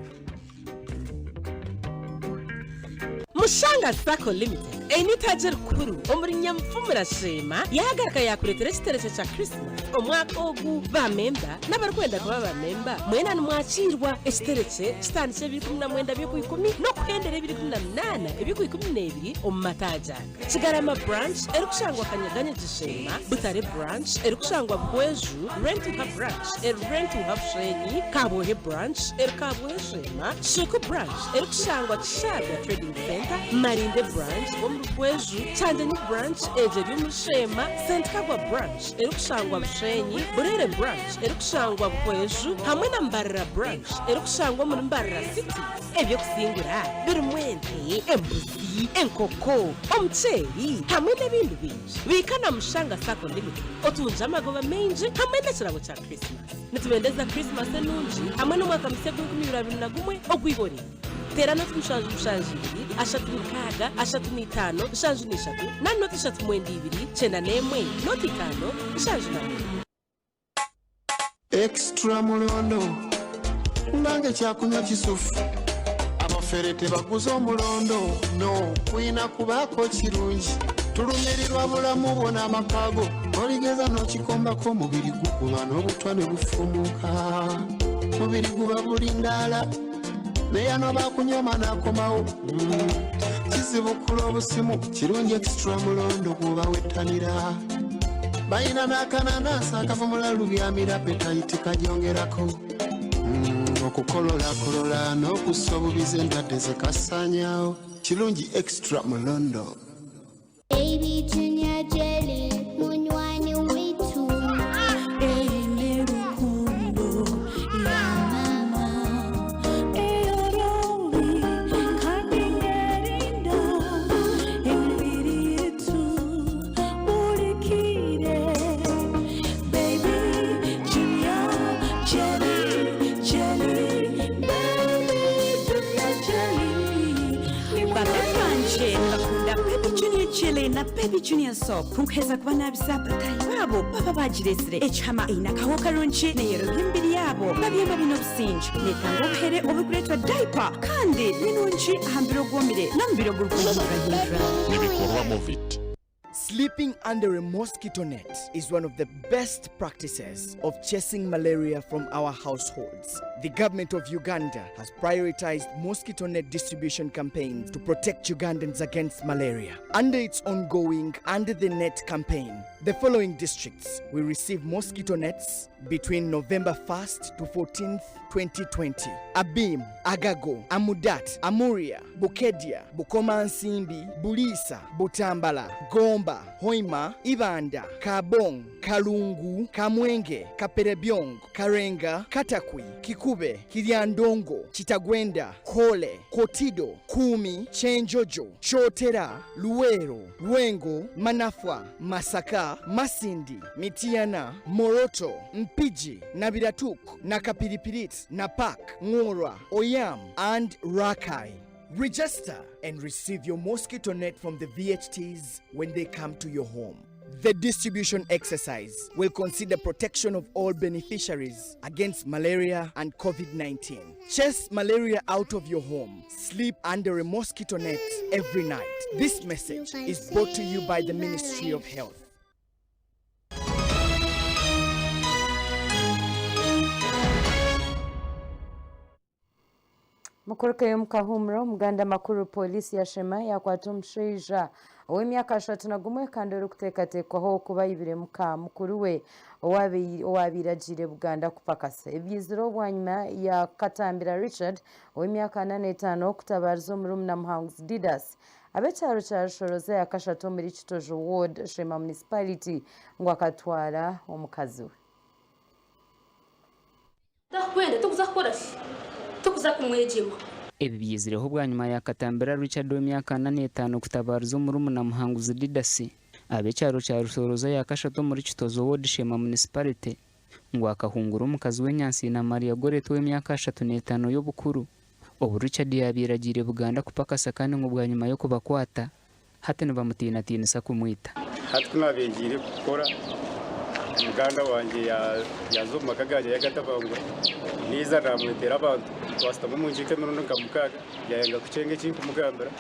Mushanga Sacco Limited eine rikuru omuri Nyamufu Shema yahagarika yakureetera ekiterezo kya Christmas omwaka ogu bamemba n'abarikwenda kuba bamemba mwena nimwakiirwa ekitereke kitandikire 29 by'okwikumi n'okuhendera 28 eby'okwikumi omu mataagi aga. Kigarama branch erikushangwa Kanyaganya Gishema, Butare branch erikushangwa Buhweju, Rentuha branch eri Rentuha Bushenyi, Kabwohe branch eri Kabwohe Shema, Shuku branch erikushangwa Kishabya Trading Center, Marinde branch omu Buhweju, Kyanjanyi branch egyo eri omu Sheema, St Kagwa branch erikushangwa Bushenyi. Bushenyi, Burere Branch erikushangwa Buhweju hamwe na Mbarara Branch erikushangwa omuri Mbarara City. Eby'okusingura birimu ente, embuzi, enkoko, omuceeri hamwe n'ebindi bingi. Biika na Mushanga Sacco Limited otungye amagoba maingi hamwe n'ekirabo kya Christmas. Nitubendeza Christmas enungi hamwe n'omwaka musya gw'enkumi ibiri 21 ogw'ihorere. Teera noti 7 7 3 6 35 73 nari noti 3 9 2 91 noti 5 71.
Extra mulondo nange kyakunywa kisufu abafere tebaguza omulondo no kuyina kubaako kirungi tulumirirwa bulamu bwo n'amaka go oligeza n'okikombako omubiri gukuba n'obutwa ne bufumuka mubiri guba bulindaala neyano bakunyoma n'akomawo kizibukula obusimu kirungi extra mulondo gwoba wettanira balina n'akananansi akavumula lubyamira petayiti kagyongerako okukololakolola n'okussa obubizi endwadde zekasaanyaawo kirungi extra mulondo.
Baby Junior Jelly, munywani witu.
Eine rukundo ya mama eyorobi kandi nerinda emibiri yetu bulikire. Baby Junior Jelly, Jelly, Baby Junior Jelly.
Babe banje bakunda Baby Junior Jelly na Baby Junior Soap kunkuheza kuba nabisa batahi babo baba bagiresire ekihama eine akaho karungi neyerobya emibiri yabo babyema bine obusinge netanga obuhere oburikureetwa diaper kandi ninungi aha mubiri ogwomire n'omubiri ogurikuhindurahindura.
Nibikorwa Movit.
Sleeping under a mosquito net is one of the best practices of chasing malaria from our households. The government of Uganda has prioritized mosquito net distribution campaigns to protect Ugandans against malaria. Under its ongoing Under the Net campaign, the following districts will receive mosquito nets between November 1st to 14th, 2020. Abim, Agago, Amudat, Amuria, Bukedia, Bukomansimbi, Bulisa, Butambala, Gomba, Hoima, Ibanda, Kabong, Kalungu, Kamwenge, Kaperebyong, Karenga, Katakwi, Kikube, Kiryandongo, Kitagwenda, Kole, Kotido, Kumi, Chenjojo, Chotera, Luwero, Lwengo, Manafwa, Masaka, Masindi, Mitiana, Moroto, Mpigi, Nabiratuk, Nakapiripirit, Napak, Ngora, Oyam, and Rakai. Register and receive your mosquito net from the VHTs when they come to your home. The distribution exercise will consider protection of all beneficiaries against malaria and COVID 19. Chase malaria out of your home. Sleep under a mosquito net every night. This message is brought to you by the Ministry of Health.
Mukurukeyo mukahumura omuganda makuru polisi ya Shema yakwata omushaija ow'emyaka 31 kandi orikuteekateekwaho kuba ayibire muka mukuru we owabaire agiire Buganda kupakasa. Ebyizire obwanyima ya Katambira Richard ow'emyaka 45 kutabaariza omurumuna Muhanguzi Didas ab'ekyaro kya Rushoroza ya kashatu omuri Kitojo Ward Shema Municipality ngu akatwara omukazi we.
Takwenda tukuza kukora ki? Tukuza kumwegyema.
Ebi byizireho bwanyima ya Katambira Richard ow'emyaka 45 kutabaariza omurumuna Muhanguzi Didasi ab'ekyaro kya Rushoroza ya kashatu omuri Kitozo Ward Sheema Municipality ngu akahungura omukazi we Nyansiina Maria Goreti ow'emyaka 35 y'obukuru obu Richard yaabaire agiire Buganda kupakasa kandi ngu bwanyima y'okubakwata hati nibamutiinatiinisa kumwita.
Hati ku naabeegiire kukora, muganda wangye yaaza omu maka gangye yaagatabangura, naiza naamwetera abantu, twashutama omu nkiiko emirundi nka mukaaga, yaayanga kukyenga eki ndikumugambira.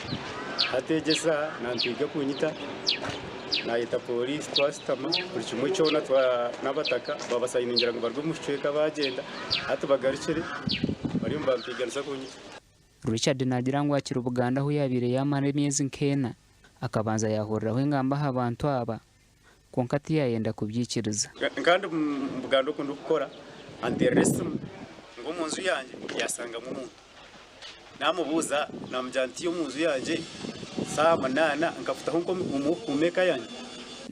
Hati egi eshaaha nampiiga kunyita, naayeta pooriisi twashutama, buri kimwe kyona n'abataka baabasayiningira ngu baruge omu kicweka baagyenda, hati bagarukire bariyo nibampiiganisa kunyita.
Richard naagira ngu akiri Buganda ahu yaabaire yaamara emyezi nk'ena, akabanza yaahuriraho engamba aha bantu aba, kwonka tiyaayenda kubyikiriza.
Kandi omu Buganda oku ndikukora, anteerera esimu ngu omu nju yangye yaasangamu omuntu. Naamubuuza naamugira nti omu nju yangye saaha munaana nkafutaho nk'omwe ow'okukuuma eka yangye.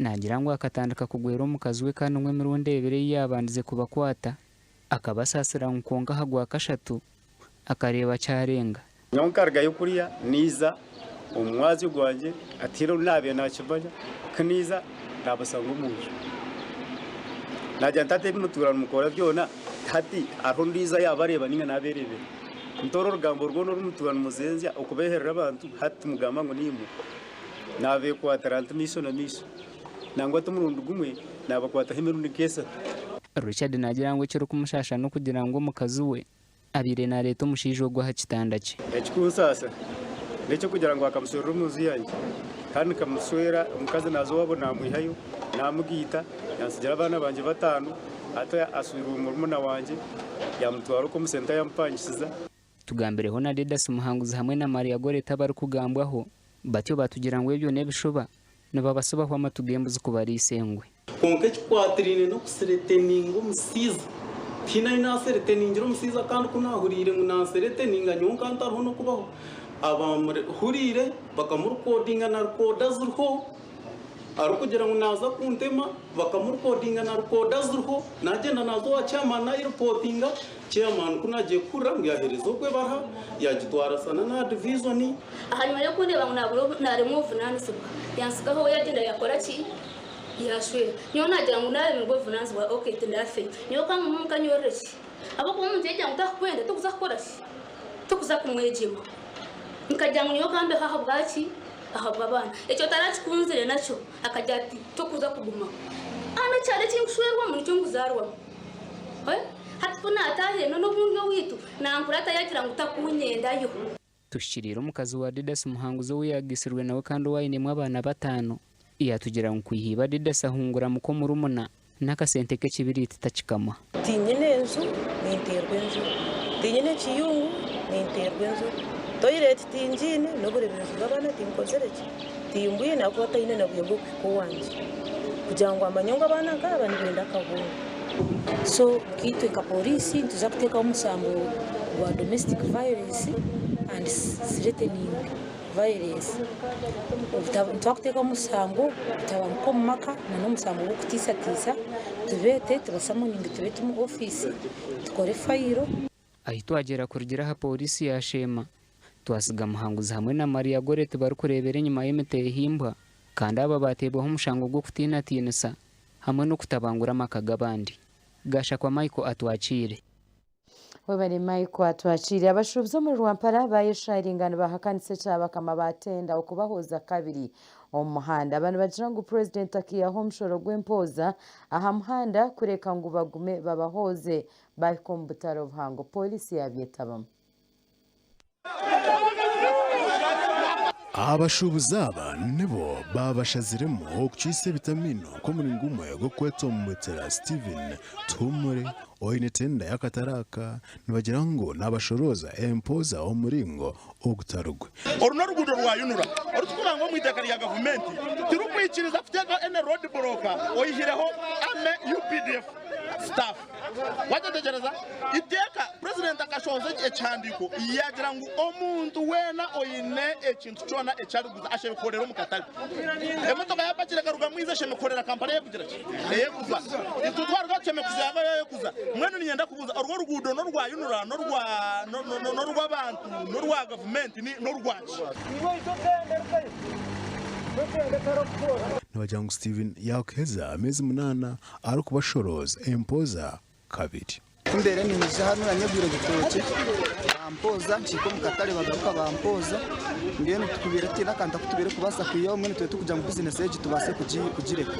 Naagira ngu akatandika kugwera omukazi we kandi ngu emirundi ebiri ei yaabandize kubakwata, akabasaasira ngu kwonka aha Gwakashatu akareeba kyarenga.
Nyowe nkarugayo kuriya naiza omu mwazyo gwangye hatiine ou naabaire naakimanya ku naiza naabashanga omu nju. Naagira nti hati ebi mutuura nimukora byona hati hariho ondiijo ayaabareeba nainga naabeereebera. Ntoora orugambo rwona oru mutuura nimuzenzya okubeeherera abantu hati timugamba ngu niimwe. Naabeekwatira nti maisho na maisho. Nangwa ti murundi gumwe, naabakwataho emirundi nk'eshatu.
Richard naagira ngu ekirikumushaasha n'okugira ngu omukazi we abaire naareeta omushaija ogwo aha kitanda kye.
Ekikunsaasa n'eky'okugira ngu akamushwerera omu nju yangye kandi nkamushwera omukazi naaza owaabo naamwihayo naamugaita yantsigira abaana bangye bataano hati ashweirwe murumuna wangye yaamutwara okwo omu senta yaamupangisiza.
Tugambireho na Didas Muhanguzi hamwe na Maria Goreti abarikugambwaho, batyo batugira ngu ebyo n'ebishuba, nibabasibaho amatu g'embuzi kubariisa engwe.
Kwonka ekikwatiraine n'okusireteninga omusiiza, tihaine ahi naasereteningire omusiiza kandi ku naahuriire ngu nansereteninga nyowe nkaba ntariho n'okubaho. Abamuhuriire bakamurukodinga na rikooda ziriho. Arikugira ngu naaza kuntema, bakamurukodinga na rikooda ziriho, naagyenda naaza owa chairman nayiripotinga, chairman ku naagiye kuhurira ngu yaaheereza ogwo ebaruha, yaagitwara Sanana divizoni.
Ahanyima y'okundeeba ngu naabura naaremwa obuvunaanizibwa, yantsigaho we yaagyenda yaakora ki? Yaashwera. Nyowe naagira ngu naaremirwe obuvunaanizibwa okay tindafeyo. Nyowe ka ngume omuka nyorore ki? Ahabw'okuba omuntu yaagira ngu takukwenda torikuza kukora ki? Torikuza kumwegyema. Nkagira ngu nyowe ka mbeho ahabwaki? Ahabw'abaana. Ekyo tarakikunzire nakyo, akagira ati, Tokuza kugumaho. Hanu ekyaro eki nkushwerwamu nikyo nkuzaarwamu. Hati ku naataahire n'obundi owaitu nankurata yaagira ngu takunyendayo.
Tuhikiriire omukazi wa Didas Muhanguzi ou yaagisirwe nawe kandi ou ainemu abaana bataano, yaatugira ngu kwiha iba Didas ahungura muka omurumuna, n'akasente k'ekibiriiti takikamuha.
Tinyine enju, ninteerwa enjura. Tinyine kiyungu, ninteerwa enjura. Toyireti tingiine, n'oburemeezi bw'abaana tinkozire ki, timbwine ahakuba taine na bwire bw'okuhika owangye kugira ngu amanye ngu abaana nk'aba nibenda akahunga.
So nkaitwe nka pooriisi nituza kuteekaho omushango gwa domestic violence and threatening violence. Nituba kuteekaho omushango obutabanguko omu maka n'omushango gw'okutiisatiisa tubeete tubasamoninge tubeete omu ofiisi tukore fayiro.
Ahi twagyera kurugira aha pooriisi ya Sheema, twasiga Muhanguzi hamwe na Maria Goreti barikureebera enyima y'emiteehimbwa kandi aba baateebwaho omushango gw'okutiinatiinisa hamwe n'okutabangura amaka g'abandi. Gashakwa Michael atwakiire.
Webare Michael atwakiire. Abashuubuzi omuri Rwampara bayesharinga nibahakanisa ekya bakama ba tenda okubahooza kabiri omu muhanda. Aba nibagira ngu Purezidenti akaihaho omushoro gw'empooza aha muhanda kureka ngu bagume babahooze bahika omu butare obuhango. Pooriisi yabyetabamu.
Abashuubuzi aba nibo baabashaziremu okucwisa ebitamiino nk'omuringo gumwe gw'okwetombwetera Stephen Tuhumure oine tenda y'akatare aka nibagira ngu nabashorooza empooza omu muringo ogutari gwe.
Oru n'oruguudo rwa UNRA orurikurangwa omu iteeka rya gavumenti tirikwikiriza kuteekaho any road block oyihireho Army UPDF staff. Wagyetegyereza? Iteeka, Purezidenti akashohoza ekihandiiko yaagira ngu omuntu weena oine ekintu kyona eki arikuguza ashemereire kukorera omu katare. Emotoka yaapakira ekarugamu eizi eshemereire kukorera kampani ey'ekugira ki? Ey'ekuza. Itwe twaruga tushemereire kuza ahu ey'ekuza. Mbwenu niinyenda kubuuza, orwo oruguudo n'orwa UNRA, n'orw'abantu, n'orwa gavumenti, n'orwaki?
Nibagira ngu Steven yaakuheza ameezi munaana arikubashorooza empooza kabiri.
Ku mbeire niinyija hanu nanyegwire ebitookye bampooza nkiika omu katare bagaruka bampooza mbwenu tukubaire tutaine akantu aku tubaire kubaasa kwihaho mbwenu tubaire turikugira ngu bizinesi egi tubaase kugireka.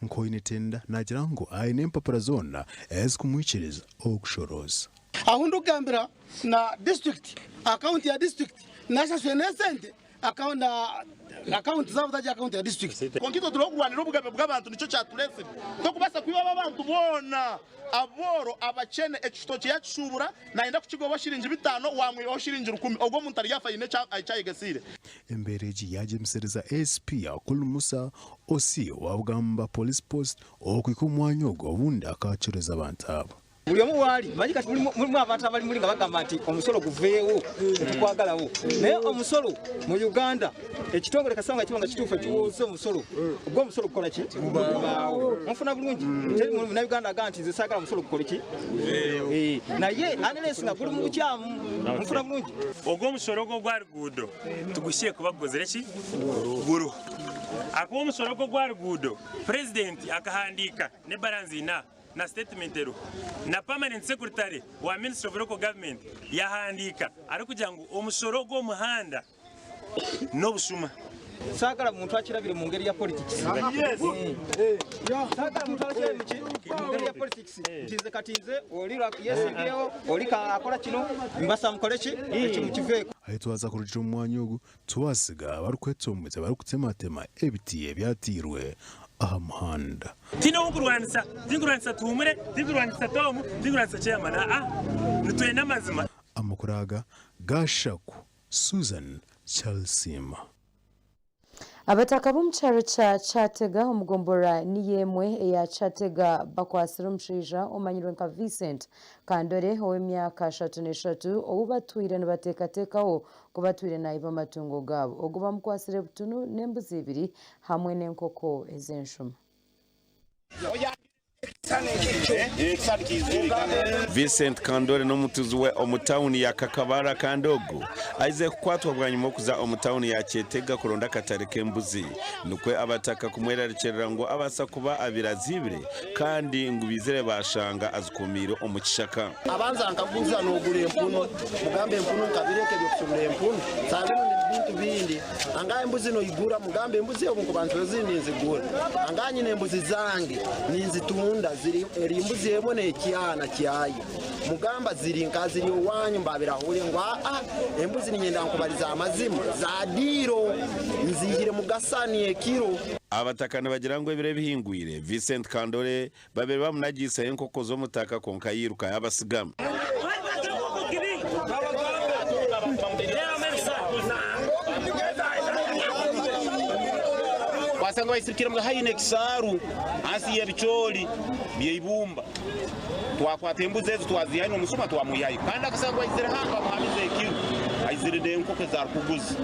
Nk'oine tenda naagira ngu aine empapura zoona ezikumwikiriza okushorooza.
Ahu ndikugambira na disiturikiti, akawunti ya disiturikiti nashashwire n'esente akawunti zaabo zaagiire akawunti ya disiturikiti.
Kwonka itwe turiho kurwanira obugabe bw'abantu nikyo kyatureetsire. Tokubaasa kwiba aba abantu boona, abooro, abakyene, ekitookye yaakishuubura naayenda kukigobaho shiringi bitaano waamwihaho shiringi rukumi ogwo omuntu aryafa aine eki ayegesiire.
Embeera egi yaagyemesereza ASP Akul Musa, OC wa Bugamba Police Post okuhika omu mwanya ogu obundi akaacureza abantu aba.
Buli omu waali manyi kati mulimu abantu abali muli nga bagamba nti omusolo guveewo tetukwagalawo, naye omusolo mu Uganda ekitongole kasanga kiba nga kituufu ekiwooza omusolo gwo omusolo gukola ki? Gubaawo. Munfuna bulungi? Teri munnayuganda agamba nti nze saagala musolo gukole ki? Naye unless nga guli mu bukyamu. Munfuna bulungi?
Ogwo omusoro gwo gwa ruguudo tugushiire kuba gugozire ki? Guruho. Ahakuba omusoro gwo gwa ruguudo purezidenti akahandiika n'ebara nziine aha na sitetimenti eriho na permanent secretary wa ministry of local government yahandiika arikugira ngu omushoro gw'omuhanda n'obushuma.
Saagala muntu akirabire mu ngeri ya politics. Saagala muntu akirabire mu ngeri ya politics. Nti nze kati nze oli yesimbyewo, oli akola kino, mbasa mukole ki? Ekyo mukiveeko.
Ahi twaza kurugira omu mwanya ogu, twasiga abarikwetomboita barikutematema ebiti ebyateirwe aha muhanda.
Tihaine ou nkurwanisa, tinkurwanisa Tuhumure, tinkurwanisa Tom, tinkurwanisa Chairman, aa, nitwenda amazima.
Amakuru aga gaashaku Susan Kyalisiima.
Abataka b'omu kyaro kya Kyatega omu gomborora niyo emwe eya Kyatega bakwatsire omushaija omanyirwe nka Vincent Kandore ow'emyaka 33 ou batwire nibateekateekaho kuba atwire naiba amatungo gaabo. Ogu bamukwatsire butunu n'embuzi ibiri hamwe n'enkoko ez'enshuma.
Vincent Kandore n'omutuuzi we omu tauni ya Kakabara kandi ogu aizire kukwatwa bwanyima y'okuza omu tauni ya Kyetega kuronda akatare k'embuzi nikwo abataka kumwerarikirira ngu abaasa kuba abaire aziibire kandi ngu baizire baashanga azikuumiire omu kishaka.
Abanza nkaguza nogura empunu, mugambe empunu nkabireka ebyokusubura empunu, sabino nebintu bindi. Angaha embuzi noigura, mugambe embuzi obu nkuba nswezi ninzigura. Angaha nyine embuzi zange ninzitunda, ziri eri mbuzi emwe n'ekyana kyayo. Mugamba ziri nka ziri owanyu mbabirahure ngu aa embuzi niinyenda nkubarize amazima za diiro nziihire mugasani ekiro.
Abataka nibagira ngu ebiro ebihingwire, Vincent Kandore babaire bamunagiiseho enkoko z'omutaka kwonka yairuka yabasiga.
Twasanga baisirikire mwe haihi n'ekisaaru ahansi y'ebicoori by'eibumba. Twakwata embuzi ezo twaziihayo n'omusuma twamwihayo. Kandi akasangwa aizire hanu bamuhamize ekiro aizire n'enkoko ezi arikuguza.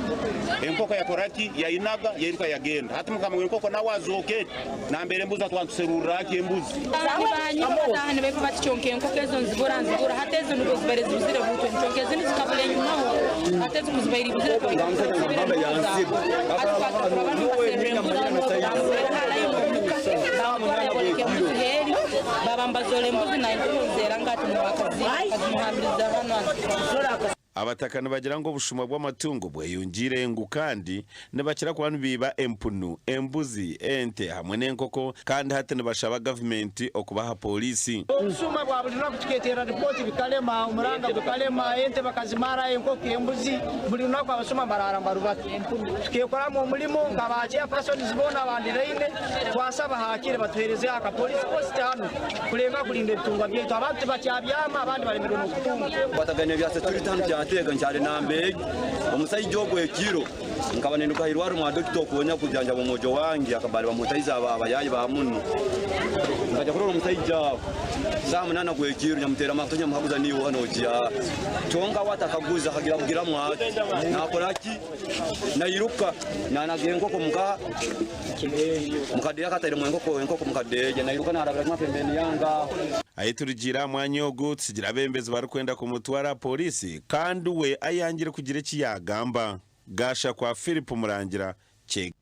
Enkoko yakora ki? Yainaga yairuka yagenda. Hati mukama w'enkoko nawe azooke Nambere embuzi atwa nituserurra ki embuzi?
Nibanyima bataaha nibaija bati kyonka enkoko ezo nzibura nzibura hati ezo nibwo zibaire zibuzire butwe kyonka ezindi zikabura enyumaho hati ezo kuzibaire ibuzire twaija kuzisibira niho zaagwa hati twaza turaba nibaserra embuzi bamutwara ha line omuka bamutwara yaboleka embuzi heri baba nibazora embuzi naenkoko nizera ngati niwe akazimuhambiriza hanu azitwara.
Abataka nibagira ngu obushuma bw'amatungo bweyongiire ngu kandi nibakira kuba nibiiba empunu, embuzi, ente hamwe n'enkoko kandi hati nibashaba gavumenti okubaha pooriisi.
Obusuma bwa buri lunaku tuketeera ripooti bikarema, omuranga gukarema, ente bakazimara, enkoko, embuzi, buri lunaku abasuma baraara nibarubata. Tukekoramu omurimo nka ba chairpersons boona abandiraine, twasaba hakire batuheereze aka police post hanu kurenga kurinda ebitungwa byaitu. Abantu tibakyabyama abandi baremirwe n'okutunga.
Kwatagana ebya security hanu kyanteega nkyari namba egi. Omusaija ogwo ekiro nkaba ninduga ahirwaro mwa dokita okuwonya kujanjaba omwojo wange akaba bari bamutaize abayayi ba munu. Nkaja kurora omusaija aho saaha munana gwekiro nyamuteera amato nyamuhaguza niiwe oha nogiha. Kyonka we atakaguza akagira kugiramu ati nakora ki? Nairuka nanaga enkoko muka mukadeeya akatairemu enkoko enkoko mukadeeya nairuka narabira kimwe pembeni yange aho.
Ahi turugiire aha mwanya ogu, tutsigira abeebembezi barikwenda kumutwara aha pooriisi kandi we ayangire kugira eki yaagamba. Gashakwa Philip Murangira, Kyegegwa.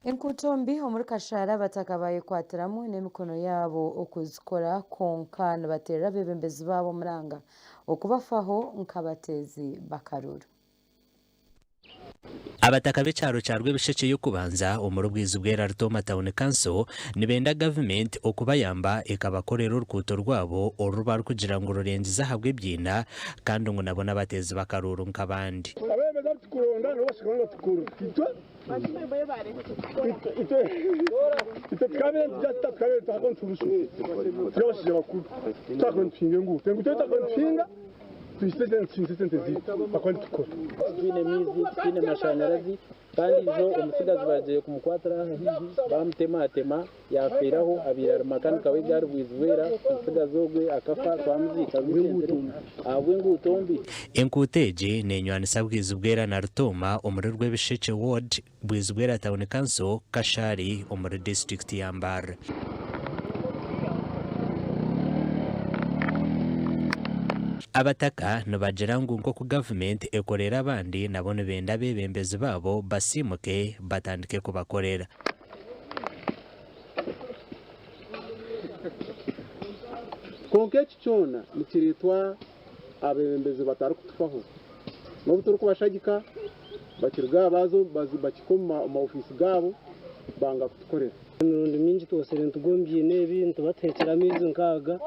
Enkuuto mbi omuri Kashaara abataka bayekwatiramu n'emikono yaabo okuzikora kwonka nibateerera abeebembezi baabo omuranga okubafaho nk'abateezi b'akaruuru.
Abataka b'ekyaro kya Rwebishekye y'okubanza omuri Bwizibwera Rutooma Town Council nibenda gavumenti okubayamba ekabakorera orukuuto rwabo oru barikugira ngu rurengize ahabw'ebiina kandi ngu nabo n'abateezi b'akaruuru nk'abandi.
Abeebembezi abu tukuronda nibo basigaho nibatukurura. Itwe itwe itwe tukabeire nitugira tuta tukabeire nituhakwa niturushwa turi abashaija bakuru tutakuba nituhinga enguuto enguuto ei tutakuba nituhinga. Tuhise sente sente ziitu ahakuba nitukora.
Titwine maizi, titwine mashanyarazi kandi ijo omutsigazi bagiire kumukwatira aha haihi bamutematema yafiiraho abaire ari makanika w'egaari Bwizibwera omutsigazi ogwe akafa twamuziika recently ahabw'enguuto mbi.
Enkuuto egi nenywanisa Bwizibwera na Rutooma omuri Rwebishekye Ward, Bwizibwera Town Council, Kashari omuri disiturikiti ya Mbarara. Abataka nibagira ngu nk'oku gavumenti ekorera abandi nabo nibenda abeebembezi baabo basiimuke batandike kubakorera.
Kwonka eki kyona nikireetwa abeebembezi batarikutufaho. N'obu turikubashagika, bakiruga aha baaza bakihika omu maofiisi gaabo banga kutukorera.
Emirundi mingi twosire nitugwa omu biina ebi nituba tuhekire amaizi nk'aga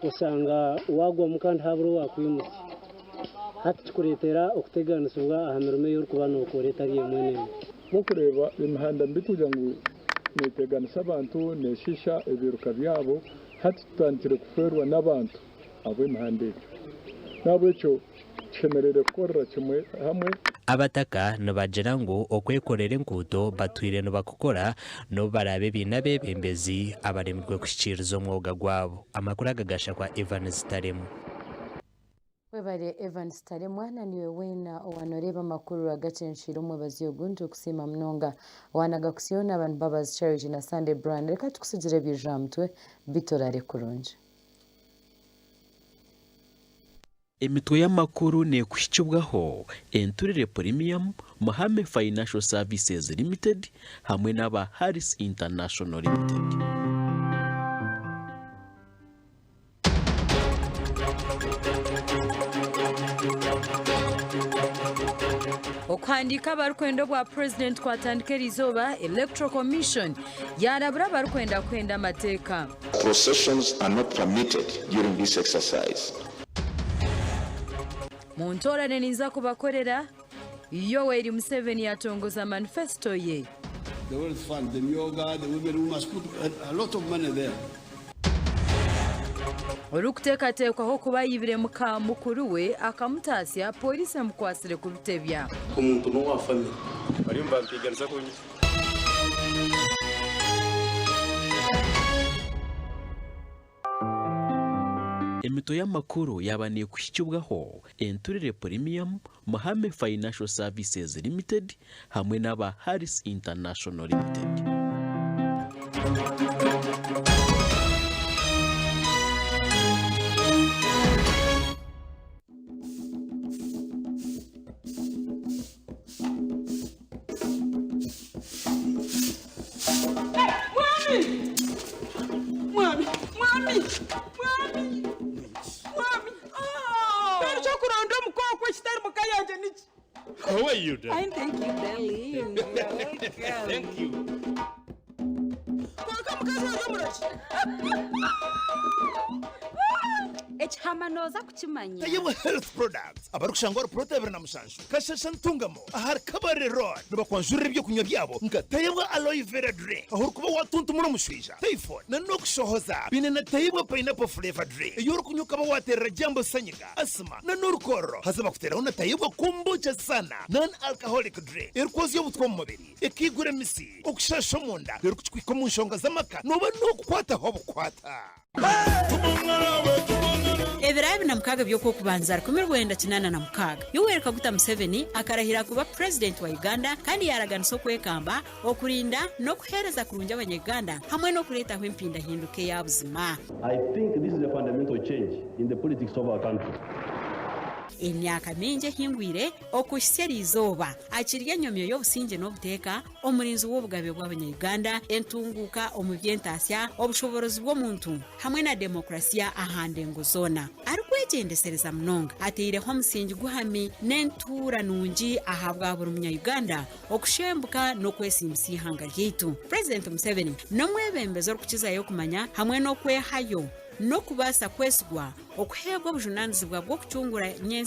osanga waagwamu kandi habura owaakwimutsya. Hati kikureetera okuteganisibwa aha mirimo ei orikuba nookora etari emwe n'emwe.
Nk'okureeba emihanda mibi kugira ngu neeteganisa abantu, neeshiisha ebiiruka byabo, hati tutandikire kufeerwa n'abantu ahabw'emihanda egyo. N'ahabw'ekyo tushemereire kukorera kimwe hamwe.
Abataka nibagira ngu okwekorera enkuuto batwire nibakukora n'obu baraabe baine abeebembezi abaremirwe kuhikiiriza omwoga gwabo. Amakuru aga gashakwa Evans Taremwa.
Webare Evans Taremwa na niiwe weena owanoreeba amakuru agacencwire omwebazyo ogu nitukusiima munonga. Owanagakutsyo naaba ni Mbabazi Charity na Sunday Brian reka tukusigire ebiija aha mutwe beitu orare kurungi.
Emitwe y'amakuru neekuhikibwaho Enturire Premium, Muhame Financial Services Limited hamwe n'aba Harris International Limited.
Okuhandiika abarikwenda obwa purezidenti kwatandika eriizooba, Electoral Commission yaarabura abarikwenda kuhenda amateeka.
Processions are not permitted during this exercise.
Muntoorane ninza kubakorera, Yoweri Museveni yatongoza manifesito ye.
The wealth fund, the Myoga, the women, we must put a lot of money there.
Orikuteekateekwaho kuba ayibire muka mukuru we akamutaasya, pooriisi emukwatsire kubitebya.
Omuntu n'owa famire.
Bariyo nibampiiganisa kunyita.
Emitwe y'amakuru yaaba neekuhikibwaho Enturire Premium, Muhame Financial Services Limited hamwe n'aba Harris International Limited.
Mwami! Mwami! Mwami! Mwami! Mwami! Mbwenu ekyokuronda omuka okwo ekitari muka yangye niki?
How are you, darling?
Fine, thank you, darling. Welcome.
Thank you.
Kwonka mukazi wangye omurogi.
Ekihama nooza kukimanya.
Tayebwa Health Products abarikushangwa ahari puloti 27 Kashasha Ntungamo ahari Kabare Road nibakwanjurira ebyokunywa byabo nka Tayebwa Aloe Vera Drink ahu orikuba watuntumura omushwija, typhoid na n'okushohoza. Baine na Tayebwa Pineapple Flavour Drink ei orikunywa okaba wateerera jambo sanyiga, asthma na n'orukororo. Haza bakuteeraho na Tayebwa Kombucha Sana Non Alcoholic Drink erikwozya obutwa omu mubiri, ekaigura emisi, okushasha omunda reero ku kikuhika omu nshonga z'amaka nooba n'okukwataho obukwata.
Ebiro 26 by'Okwokubanza 1986, Yoweri Kaguta Museveni akarahira kuba Purezidenti wa Uganda kandi yaaraganisa okwekamba, okurinda n'okuheereza kurungi abanya-Uganda hamwe n'okureetaho empindahinduka eya buzima.
I think this is a fundamental change in the politics of our country.
Emyaka mingi ehingwire okuhitsya eri izooba, akiri enyomyo y'obusingye n'obuteeka, omurinzi w'obugabe bw'abanya-Uganda, entunguuka omu by'entaasya, obushoboorozi bw'omuntu hamwe na demokurasiya aha ndengo zoona. Arikwegyendesereza munonga, ataireho omusingi guhami n'entuura nungi ahabwa buri munya-Uganda okushembuka n'okwesiimisa eihanga ryaitu. Purezidenti Museveni n'omwebembezi orikukizayo kumanya hamwe n'okwehayo n'okubaasa kwesigwa okuheebwa obujunaanizibwa bw'okucungura nyentsya.